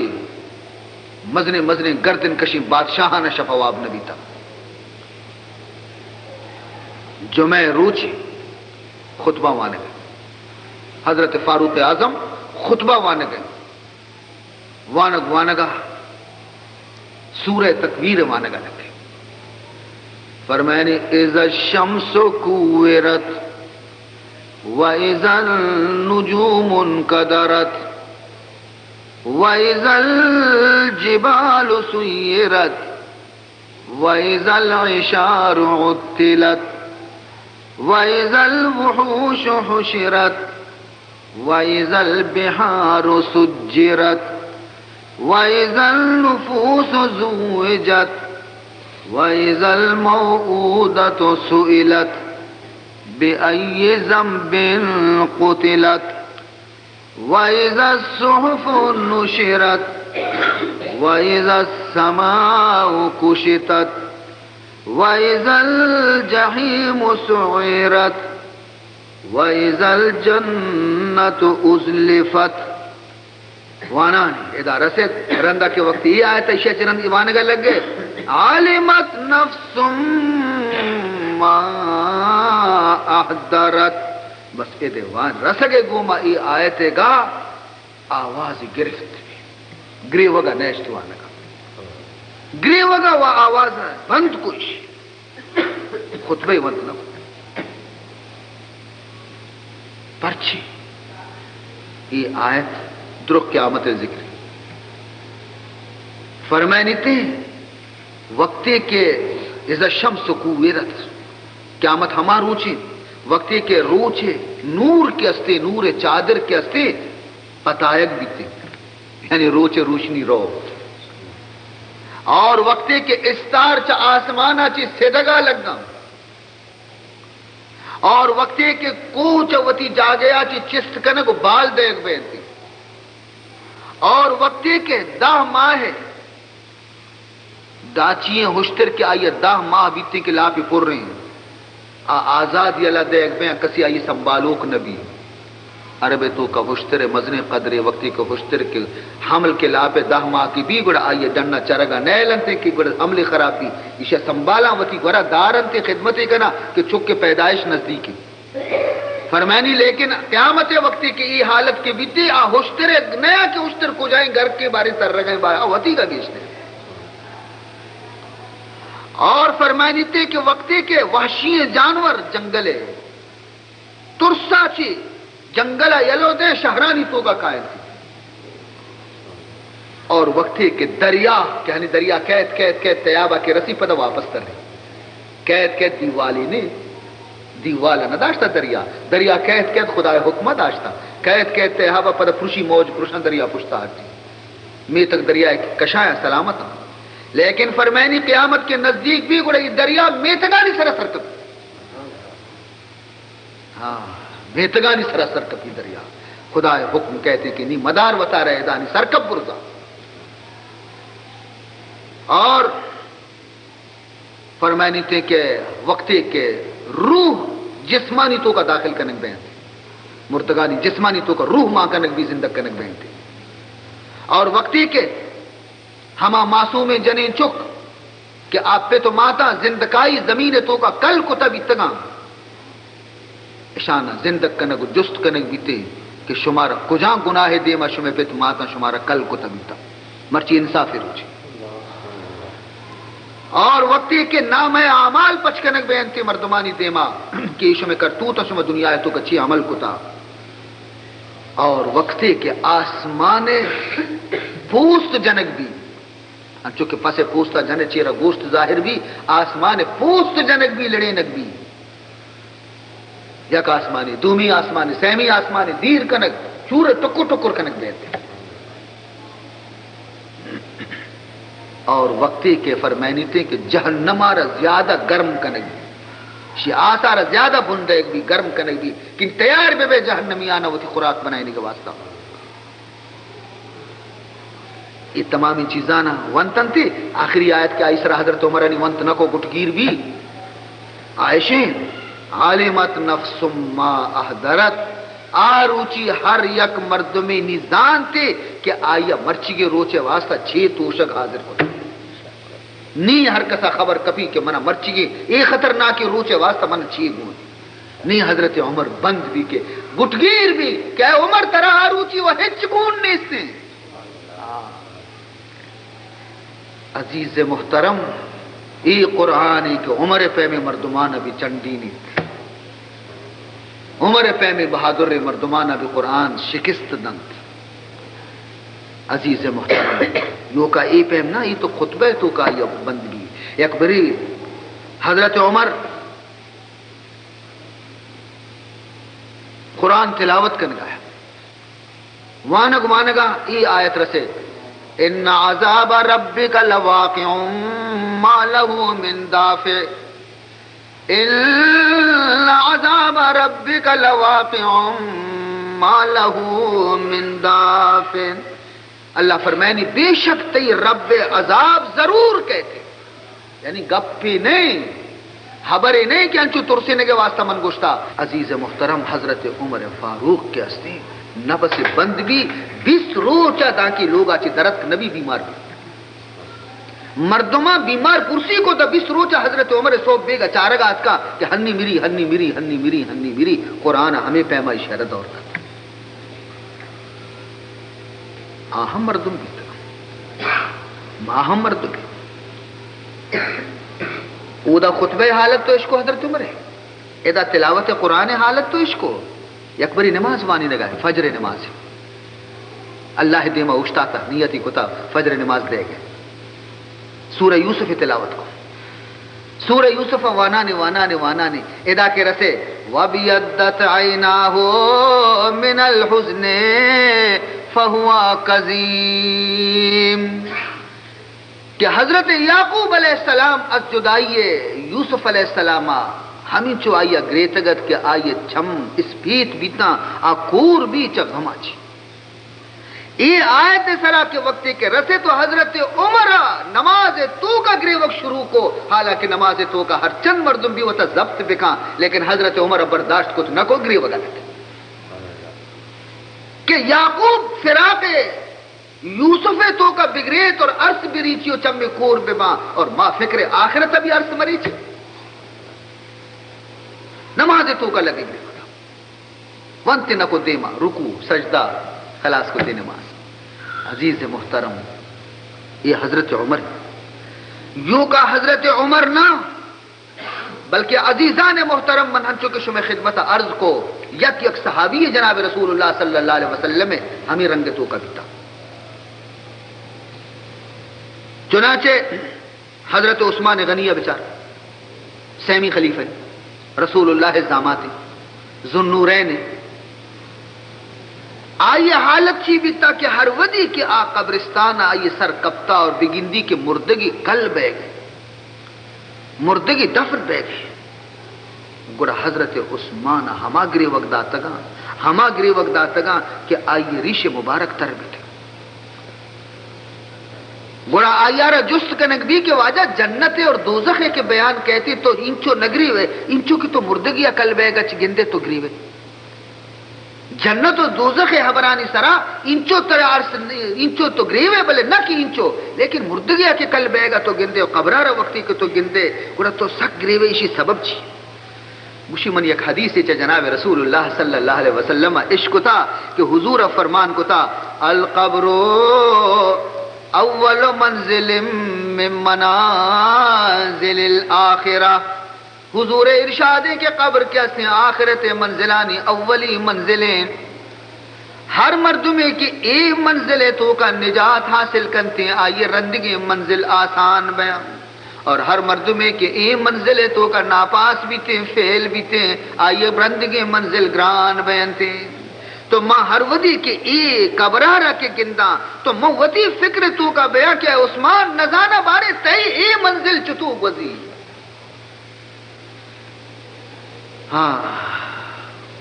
مزنیں مزنیں گردن کشیں بادشاہاں شپ ءَ واب نہ بیتگ۔ جمعہ ءِ روچے خطبہ وانگ ءَ، حضرت فاروق اعظم خطبہ وانگ ءَ، وانگ وانگ ءَ سورہ تکویر وانگ ءَ لگے۔ فرمائنی، اذا الشمس کورت و اذا النجوم انکدرت و اذا الجبال سیرت و اذا العشار عطلت و اذا الوحوش حشرت و اذا البحار سجرت و اذا النفوس زوجت و اذا الموءودة سئلت بأي ذنب قتلت و اذا الصحف نشرت و اذا السماء کشطت و اذا الجحیم سعرت و اذا الجنة ازلفت۔ وانانی ادا رسیت، رندا کہ وقتی اے آیت ایشی چہ رند وانگا لگے، علمت نفس ما احضرت۔ بس اے دے وان رسگے گوما اے آیت گا آواز گرفت۔ گریوگا نیشت وانگا۔ گریوگا و آواز بند کش۔ خطبہ ونت نہ کت۔ پرچی؟ اے آیت درو قیامت ذکر۔ فرمائنیتے، وقتے کہ اذا الشمس کورت، قیامت ہما روچے، وقتے کہ روچے نور کہ استے، نور چادر کہ استے، پتایگ بیتے، یعنی روچ روشنی رو۔ اور وقتے کہ استار چہ آسمانا چہ سدگا لگاں، اور وقتے کہ کوہ چہ وتی جاگہا چہ چست کنگ و بال دیگ بینتی، اور وقتے کہ دہ ماہ داچی ایں ہشتر کہ آئی ء دہ ماہ بیتیں کہ لاپی پر ایں، آ آزاد یلہ دئیگ بیں، کسی آئی سنبھالوک نہ بی۔ عرب ء توکا ہشتر ء مزنیں قدرے، وقتی کہ ہشتر کہ حمل کہ لاپ ء دہ ماہ کہ بی، گڑا آئی ء ڈن ء چرگ ء نیل انت کہ گڑا حمل خرابی، ایشی ء سنبھالاں، وتی گورا دار انت، خدمتے کناں کہ چک ء پیدائش نزدیک انت۔ فرمانی، لیکن قیامت ء وقتی کہ اے حالت کہ بیتی، آ ہشتر ء نیا کہ ہشتر کجائیں گرکے باریں ترگیں با، آ وتی کا گیشتر۔ اور فرمائنیتے کہ وقتے کہ وحشی جانور جنگل ء ترسا چی جنگل ءَ یلو دے، شہرانی توکا کائنتی۔ اور وقتی کہ دریا، کہ ہنی دریا کیت، کیت، کیت، تیابا کہ رسی پدا واپس تر۔ کیت، کیت، دیوالی نے، دیوال نہ داشتا دریا۔ دریا کیت، کیت، خدائے حکمہ داشتا۔ کیت، کیت، تیابا پدا پرشی موج، پرشان دریا پشتا ہٹی۔ میتگ دریا کشایا سلامت۔ لیکن فرمائنی قیامت کے نزدیک بھی گڑا یہ دریا میتگانی سرا سرکت۔ ہاں، میتگانی سرا سرکپی دریا۔ خدا حکم کہتے کہ نی مدار وتارا ادا نی سرکپ برزا۔ اور فرمائنی تے کہ وقتی کہ روح جسمانی توکا داخل کنگ بینت، مردگانی جسمانی توکا روح مان کنگ بی، زندگ کنگ بینت۔ اور وقتی کہ ہما معصومیں جنین چک کہ آ پت و ماتاں زندکائی زمین توکا کل کتا بیتگاں، اشانا زندگ کنگ و جست کنگ بیتے کہ شمارا کجام گناہ دیما شمے پت ماتاں شمارا کل کتا بیتا، مرچی انصاف روچے۔ اور وقتی کہ نام اعمال پچ کنگ بینتے مردمانی دیما کہ شمے کرتوت شما دنیا توکا چی عمل کتا، اور وقتی کہ آسمان پوست جنگ بی، انچو کہ پس پوستا جن چیرا گوشت ظاہر بی، آسمان پوست جنگ بی، لڑینگ بی۔ یک آسمانی، دومی آسمانی، سیمی آسمانی، دیر کنگ، چور ٹکر ٹکر کنگ بیت۔ اور وقتی کہ فرمائنیتے کہ جہنم آرا زیادہ گرم کنگ بی، شی آسارا زیادہ بندیگ بی، گرم کنگ بی، کہ تیار بے بے جہنمیانا وتی خوراک بنائینگ واسطہ۔ اے تمامیں چیزانا ونت انت۔ آخری آیت کہ آئی سرا حضرت عمر انی ونت نکو گٹگیر بی، آئشیں، علمت نفس ما احضرت، آ روچی ہر یک مردمے نی زانتے کہ آئی مرچیگے روچے واسطہ چے توشگ حاضر کت۔ نی ہر کسا خبر کپی کہ منا مرچیگے اے خطرناکیں روچے واسطہ من چے گون۔ نی حضرت عمر بند بی کہ گٹگیر بی کہ اے عمر ترا آ روچی و ہچ گون نیستیں۔ عزیز محترم، اے قرآن کہ عمر پیمیں مردمان بھی چنڈینیت، عمر پیمیں بہادر مردمان بھی قرآن شکست دنت۔ عزیز محترم، یوکا اے پیم نہ، اے تو خطبہ توکا یا بند بی۔ یک بری حضرت عمر قرآن تلاوت کنگا ہے۔ وانگ وانگا ای آیت رسے، ان عذاب ربک لواقع ما له من دافع، ان عذاب ربک لواقع ما له من دافع۔ اللہ فرمائنی، بے شک تئی رب عذاب ضرور کئیت۔ یعنی گپے نئے، حبرے نئے کہ انچو ترسینگے واسطہ من گوشتا۔ عزیز محترم، حضرت عمر فاروق کہ استیں، نفس بند بی، بیست روچا دانکی لوگا چہ درتک نبی، بیمار بی۔ مردماں بیمار پرسی کو تا بیست روچا حضرت عمر صبح بیگا چارگا اتکا کہ ہنی مری، ہنی مری، ہنی مری، ہنی مری۔ قرآن ہمیں پیما اشارہ دور کت۔ آ ہم مردم بیتگ۔ ما ہم مردم۔ اودا خطبہ حالت تو اشکو حضرت عمر ہے۔ ادا تلاوت قرآن حالت تو اشکو۔ یک بری نماز وانی نگاہ، فجر نماز۔ اللہ دیما اوشتاتا، نیتی کتا، فجر نماز دے گئے۔ سورہ یوسف تلاوت کو۔ سورہ یوسف وانانے، وانانے، وانانے، ادا کہ رسے، وَابْيَضَّتْ عَيْنَاهُ مِنَ الْحُزْنِ فَهُوَ كَظِيمٌ، کہ حضرت یعقوب علیہ السلام از جدائی یوسف علیہ السلام ہمینچو آئی گریتگت کہ آئی چم اسپیت بیتاں، آ کور بی چہ غما چی۔ اے آیت سرا کہ وقتی کہ رسے تو حضرت عمر نماز توکا گریوگ شروع کو، حالانکہ نماز توکا ہر چند مردم بھی وتا ضبط بکاں، لیکن حضرت عمر برداشت کت نہ کو، گریوگ لگت۔ کہ یعقوب فراق یوسف توکا بگریت اور ارس بریچی و چم کور بباں اور ما فکر آخرت بھی ارس مریچی۔ نماز توکا لگے گریوگ۔ ونت نہ کو دیما، رکوع، سجدہ، خلاص کو دے نماز۔ عزیز محترم، یہ حضرت عمر، یو کا حضرت عمر نہ، بلکہ عزیزان محترم، من ہنچو کہ شمے خدمت عرض کو، یک یک صحابی جناب رسول اللہ صلی اللہ علیہ وسلم ہمیں رنگ توکا بیتا۔ چنانچہ حضرت عثمان غنی ء بچار، سیمی خلیفہ، رسول اللہ ء زامات، ذوالنورین، آئی ء حالت چی بیتا کہ ہر ودی کہ آ قبرستان ء آئی ء سر کپتا اور بگندی کہ مردگی کل بیگ، مردگی دفن بیگ، گڑا حضرت عثمان ء ہما گریوگ داتگاں، ہما گریوگ داتگاں کہ آئی ء ریش مبارک تر بیتگ۔ گڑا آئی ء را جست کنگ بی کہ واجہ، جنت ء اور دوزخ ء کہ بیان کئیتی تو اینچو نہ گریوے، اینچو کہ تو مردگی ء کل بیگ ء چہ گندے تو گریوے۔ جنت و دوزخ ء حبرانی سرا اینچو ترا عرض، اینچو تو گریوے، بلے نہ کہ اینچو، لیکن مردگی ء کہ کل بیگ ء تو گندے و قبر ء را وقتی کہ تو گندے، گڑا تو سک گریوے، ایشی سبب چی؟ گوشی، من یک حدیثے چہ جناب رسول اللہ صلی اللہ علیہ وسلم ء اشکتا کہ حضور ء فرمان کتا، القبر اول منزل من منازل الاخرہ۔ حضور ء ارشاد ہے کہ قبر کہ استیں آخرت ء منزلانی اولی منزلیں۔ ہر مردمے کہ اے منزل ء توکا نجات حاصل کنتیں، آئی ء رندگیں منزل آسان بیاں۔ اور ہر مردمے کہ اے منزل ء توکا ناپاس بیتیں، فیل بیتیں، آئی ء رندگیں منزل گران بینتیں۔ تو ما ہر ودی کہ اے قبرا را کہ گنداں، تو من وتی فکر ء توکا بیاں کہ اے عثمان، نزاناں بارے تئی اے منزل چتو گوزی۔ ہاں،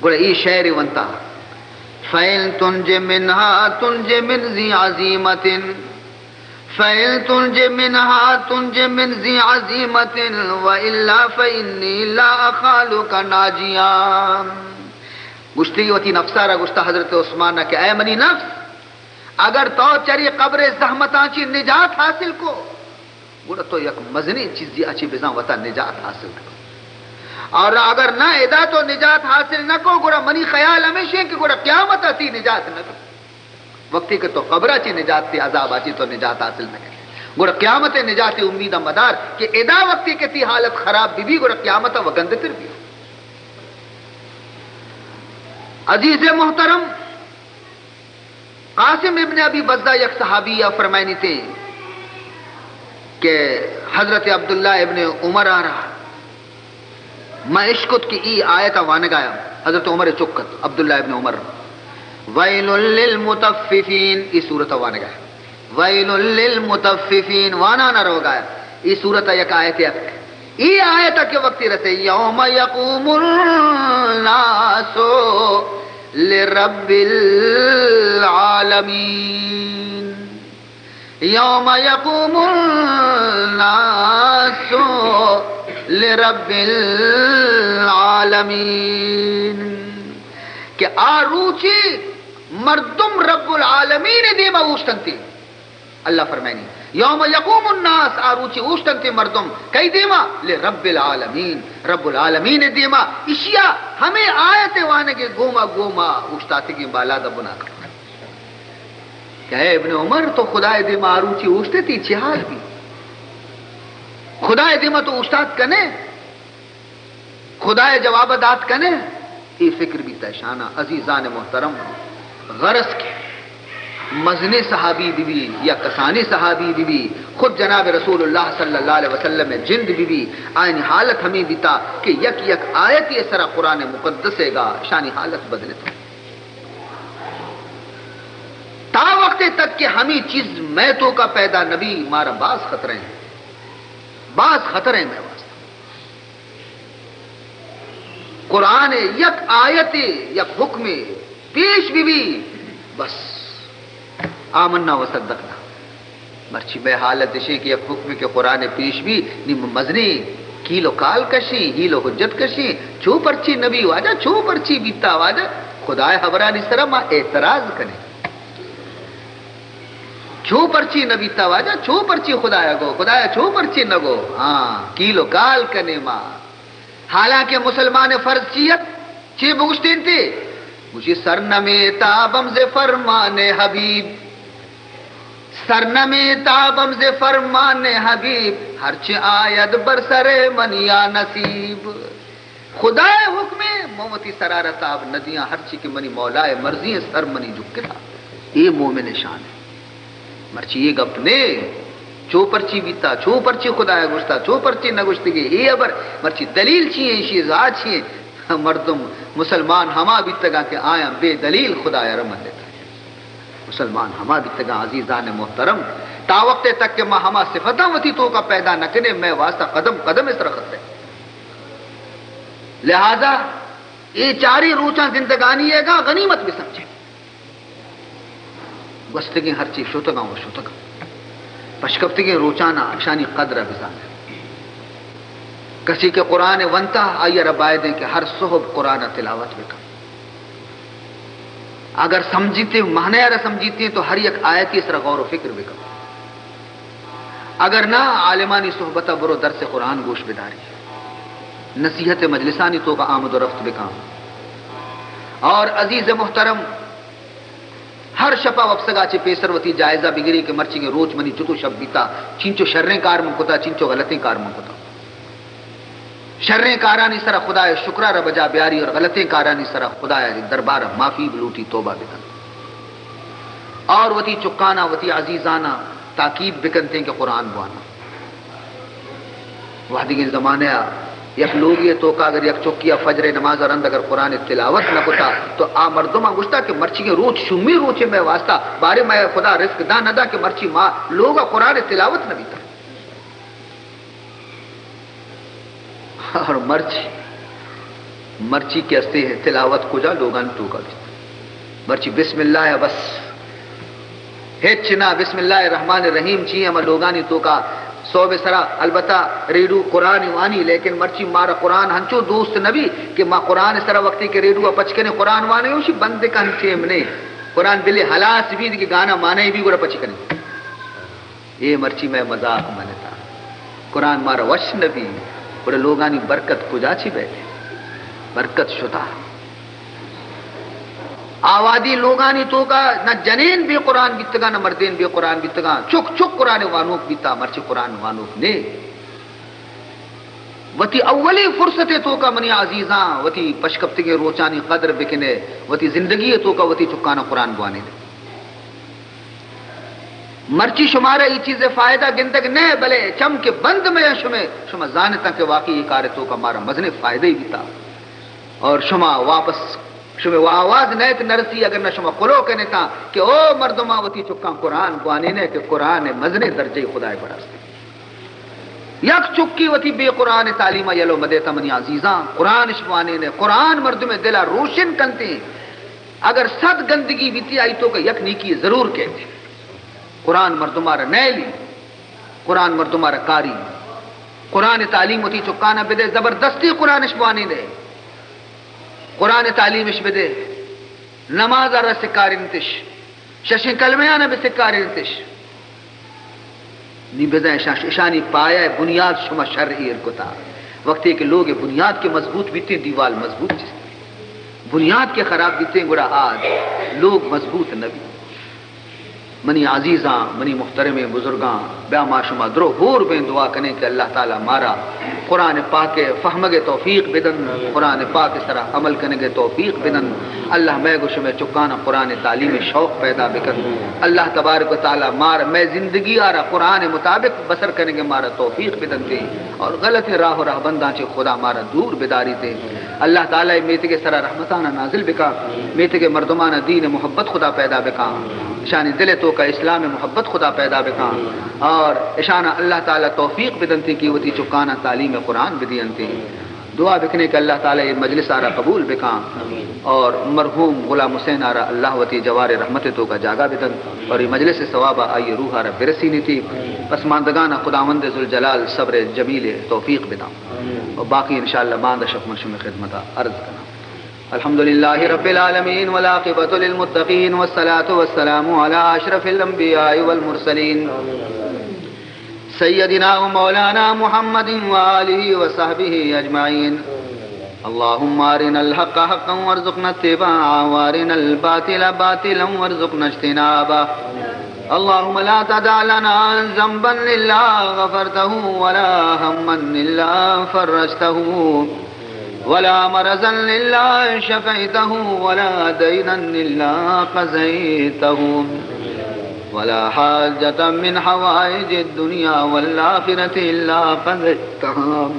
گڑا اے شعر ونتا، فَإِن تُنْجِ مِنْهَا تُنْجِ مِنْ ذِي عَزِيمَةٍ، فَإِن تُنْجِ مِنْهَا تُنْجِ مِنْ ذِي عَزِيمَةٍ، وَإِلَّا فَإِنِّي لَا أَخَالُكَ نَاجِيًا۔ گوشتی وتی نفسا را گوشتا حضرت عثمان ء کہ اے منی نفس، اگر تو چری قبر زحمتاں چی نجات حاصل کو، گڑا تو یک مزنیں چیزے ء چی بزاں وتا نجات حاصل کن۔ اور اگر نہ ادا تو نجات حاصل نہ کو، گڑا منی خیال ہمیش ہیں کہ گڑا قیامت ء تی نجات نہ کو۔ وقتی کہ تو قبر ء چی نجات، تی عذاب ء چی تو نجات حاصل نہ کن، گڑا قیامت ء نجات ء امید ء مدار کہ ادا وقتی کہ تی حالت خراب بی بی، گڑا قیامت ء و گندتر بی۔ عزیز محترم، قاسم ابن ابی بزہ یک صحابی ء فرمائنیتے کہ حضرت عبداللہ ابن عمر ء را ما اشکت کہ ای آیت ء وانگایا، حضرت عمر ء چکت، عبداللہ ابن عمر، ویل للمطففین، ای سورت ء وانگایا، ویل للمطففین، وانان ء روگایا، ای سورت ء یک آیت اتک۔ ای آیت کہ وقتی رسے، یوم یقوم الناس لرب العالمین، یوم یقوم الناس لرب العالمین، کہ آ روچی مردم رب العالمین دیما اوشتنتی۔ اللہ فرمائنی، یوم یقوم الناس، آ روچی اوشتنت مردم، کئی دیما؟ لرب العالمین، رب العالمین دیما۔ اشیا ہمیں آیت وانگے گوما گوما اوشتاتگیں بالاد بنا کپت کہ اے ابن عمر، تو خدائے دیما آ روچی اوشتے، تی چی حال بی؟ خدائے دیما تو اوشتات کنے؟ خدائے جواب دات کنے؟ اے فکر بیتا شانا۔ عزیزان محترم، غرض کہ مزنیں صحابی بی بی یا کسانیں صحابی بی بی، خود جناب رسول اللہ صلی اللہ علیہ وسلم جند بی بی، آئین حالت ہمیں بیتا کہ یک یک آیتی سرا قرآن مقدس گا شانی حالت بدلتا۔ تا وقت تک کہ ہمیں چیز میں توکا پیدا نبی، مارا باز خطرہ ہیں، باز خطرہ ہیں میں واسطہ۔ قرآن یک آیت، یک حکم پیش بی بی، بس آمنا و صدقنا۔ مرچی میں حالت اشیں کہ یک حکم کہ قرآن پیش بی، نی مزنی کیل و کال کشی، ہیل و حجت کشی، چو پرچی نبی واجہ، چو پرچی بیتا واجہ، خدائے حبرانی سرا ما اعتراض کنیں۔ چو پرچی نہ بیتا واجہ، چو پرچی خدایا گو، خدایا چو پرچی نہ گو۔ ہاں، کیل و کال کنے ما۔ حالانکہ مسلمان فرض چیت؟ چی بگوشتینتی؟ گوشی، سر نمیتابم ز فرمان حبیب۔ سر نمیتابم ز فرمان حبیب، ہرچی آید بر سر من یا نصیب۔ خدائے حکمے، من وتی سرا را تاب نہ دیاں، ہرچی کہ منی مولائے مرضی ایں، سر منی جھکتا۔ اے مومن شان ایں۔ مرچی اے گپ نے، چو پرچی بیتا، چو پرچی خدایا گوشتا، چو پرچی نہ گوشتگے، اے ہبر مرچی دلیل چی ایں، ایشی ازا چی ایں؟ مردم مسلمان ہما بیتگاں کہ آیاں بے دلیل خدایا را منتا۔ مسلمان ہما بیتگاں عزیزان محترم، تا وقتے تک کہ ما ہما صفتاں وتی توکا پیدا نہ کنیں، مئے واسطہ قدم قدم اس رخت ایں۔ لہذا اے چاریں روچاں زندگانی ئیگاں غنیمت بسمجھیں۔ گوستگیں ہرچی شتگاں و شتگاں۔ پشکپتگیں روچانا اشانی قدر بزانیں۔ کسی کہ قرآن ونتا، آئی را بایدیں کہ ہر صحب قرآن تلاوت بکن۔ اگر سمجھیتے، معنی را سمجھیتے تو ہر یک آیتی سرا غور و فکر بکن۔ اگر نہ، عالمانی صحبتا برو، درس قرآن گوش بداری، نصیحت مجلسانی توکا آمد و رفت بکن۔ اور عزیز محترم، ہر شپا وپسگا چہ پیسر وتی جائزہ بگری کہ مرچیگیں روچ منی چتو شپ بیتا، چینچو شریں کار من کتا، چینچو غلطیں کار من کتا۔ شریں کارانی سرا خدائے شکرا را بجا بیاری اور غلطیں کارانی سرا خدائے دربارا معافی بلوٹی، توبہ بکن۔ اور وتی چکانا، وتی عزیزانا تاکید بکنتیں کہ قرآن بوانا۔ وہدیگیں زمانہ ء یک لوگے توکا اگر یک چکی ء فجر نماز ء رند اگر قرآن تلاوت نہ کتا تو آ مردماں گوشتا کہ مرچیگیں روچ شومیں روچے مئے واسطہ، بارے مئے خدا رزق دا نہ دا کہ مرچی ما لوگ ء قرآن تلاوت نہ بیتا۔ اور مرچی، مرچی کہ استے تلاوت کجا لوگانی توکا بیت؟ مرچی بسم اللہ ء بس۔ ہچ نہ، بسم اللہ الرحمن الرحیم چی ہما لوگانی توکا صحب سرا البتہ ریڈو قرآن وانی، لیکن مرچی مارا قرآن ہنچو دوست نبی کہ ما قرآن سرا وقتی کہ ریڈو ء پچ کنیں قرآن وانے، اوشی بند کن ٹیم نے، قرآن بلے ہلاس بی کہ گانا مانے بی گڑا پچ کنیں۔ اے مرچی مئے مذاق منتا۔ قرآن مارا وش نبی، گڑا لوگانی برکت کجا چی بیت؟ برکت شتا۔ آوادی لوگانی توکا نہ جنین بے قرآن بیتگاں، نہ مردین بے قرآن بیتگاں، چک چک قرآن وانوک بیتا، مرچی قرآن وانوک نے۔ وتی اولی فرصت توکا منی عزیزاں، وتی پشکپتگیں روچانی قدر بکنے، وتی زندگی توکا وتی چکانا قرآن بوانے۔ مرچی شمارا اے چیز فائدہ گندگ نہ، بلے چم کہ بند مئے شمے، شما زانتاں کہ واقعی اے کار توکا مارا مزنیں فائدہ ہی بیتا۔ اور شما واپس، شمے آواز نیت نرسی، اگر نہ شما کلو کنتاں کہ او مردماں وتی چکاں قرآن بوانینے کہ قرآن مزنیں درجہ خدائے بڑاستے۔ یک چکی وتی بے قرآن تعلیم یلو مدیتا منی عزیزاں، قرآن اش بوانینے، قرآن مردم دلا روشن کنتے۔ اگر صد گندگی بیتی، آئی توکا یک نیکی ضرور کیت۔ قرآن مردما را نیلی، قرآن مردما را کاری۔ قرآن تعلیم وتی چکانا بدے، زبردستی قرآن اش بوانینے۔ قرآن تعلیم اش بدے، نماز را سکارینتش، ششیں کلمہانا بسکارینتش۔ نی بزاں اشاں، اشانی پایہ بنیاد شما شر ایر کتا۔ وقتی کہ لوگ بنیاد کہ مضبوط بیتیں، دیوال مضبوط چست۔ بنیاد کہ خراب بیتیں، گڑا آ لوگ مضبوط نہ بیت۔ منی عزیزاں، منی محترمیں بزرگاں، بیا ما شما درو ہور بیں، دعا کنیں کہ اللہ تعالی مارا قرآن پاک فہمگ توفیق بدن، قرآن پاک سرا عمل کنگ توفیق بدن۔ اللہ مئے گو شمے چکانا قرآن تعلیم شوق پیدا بکن۔ اللہ تبارک و تعالی مار مئے زندگی آرا قرآن مطابق بسر کنگ مارا توفیق بدنتے اور غلط راہ و رہبنداں چہ خدا مارا دور بداریتے۔ اللہ تعالی میتگ سرا رحمتانا نازل بکا، میتگ مردمانا دین محبت خدا پیدا بکا، اشانی دل توکا اسلام محبت خدا پیدا بکا اور اشانا اللہ تعالی توفیق بدنتے کہ وتی چکانا تعلیم قرآن بدینتے۔ دعا بکنیں کہ اللہ تعالی اے مجلس آرا قبول بکاں اور مرحوم غلام حسین آرا اللہ وتی جوار رحمت توکا جاگہ بدنت اور اے مجلس ثواب آئی روح آرا برسینیتی۔ پسماندگان خداوند ذوالجلال صبر جمیل توفیق بداں اور باقی انشاءاللہ باند شپ من شمے خدمتا عرض کناں۔ الحمد لله رب العالمين، والعاقبة للمتقين، والصلاة والسلام على أشرف الأنبياء والمرسلين، سيدنا ومولانا محمد وآله وصحبه أجمعين. اللهم أرنا الحق حقا وارزقنا اتباعه، وأرنا الباطل باطلا وارزقنا اجتنابه. اللهم لا تدع لنا ذنبا إلا غفرته، ولا هما إلا فرجته، ولا مرضا إلا شفيته، ولا دينا إلا قضيته، ولا حاجة من حوائج الدنيا والآخرة إلا قضيتها.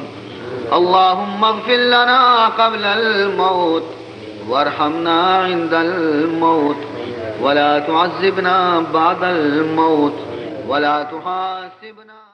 اللهم اغفر لنا قبل الموت، وارحمنا عند الموت، ولا تعذبنا بعد الموت، ولا تحاسبنا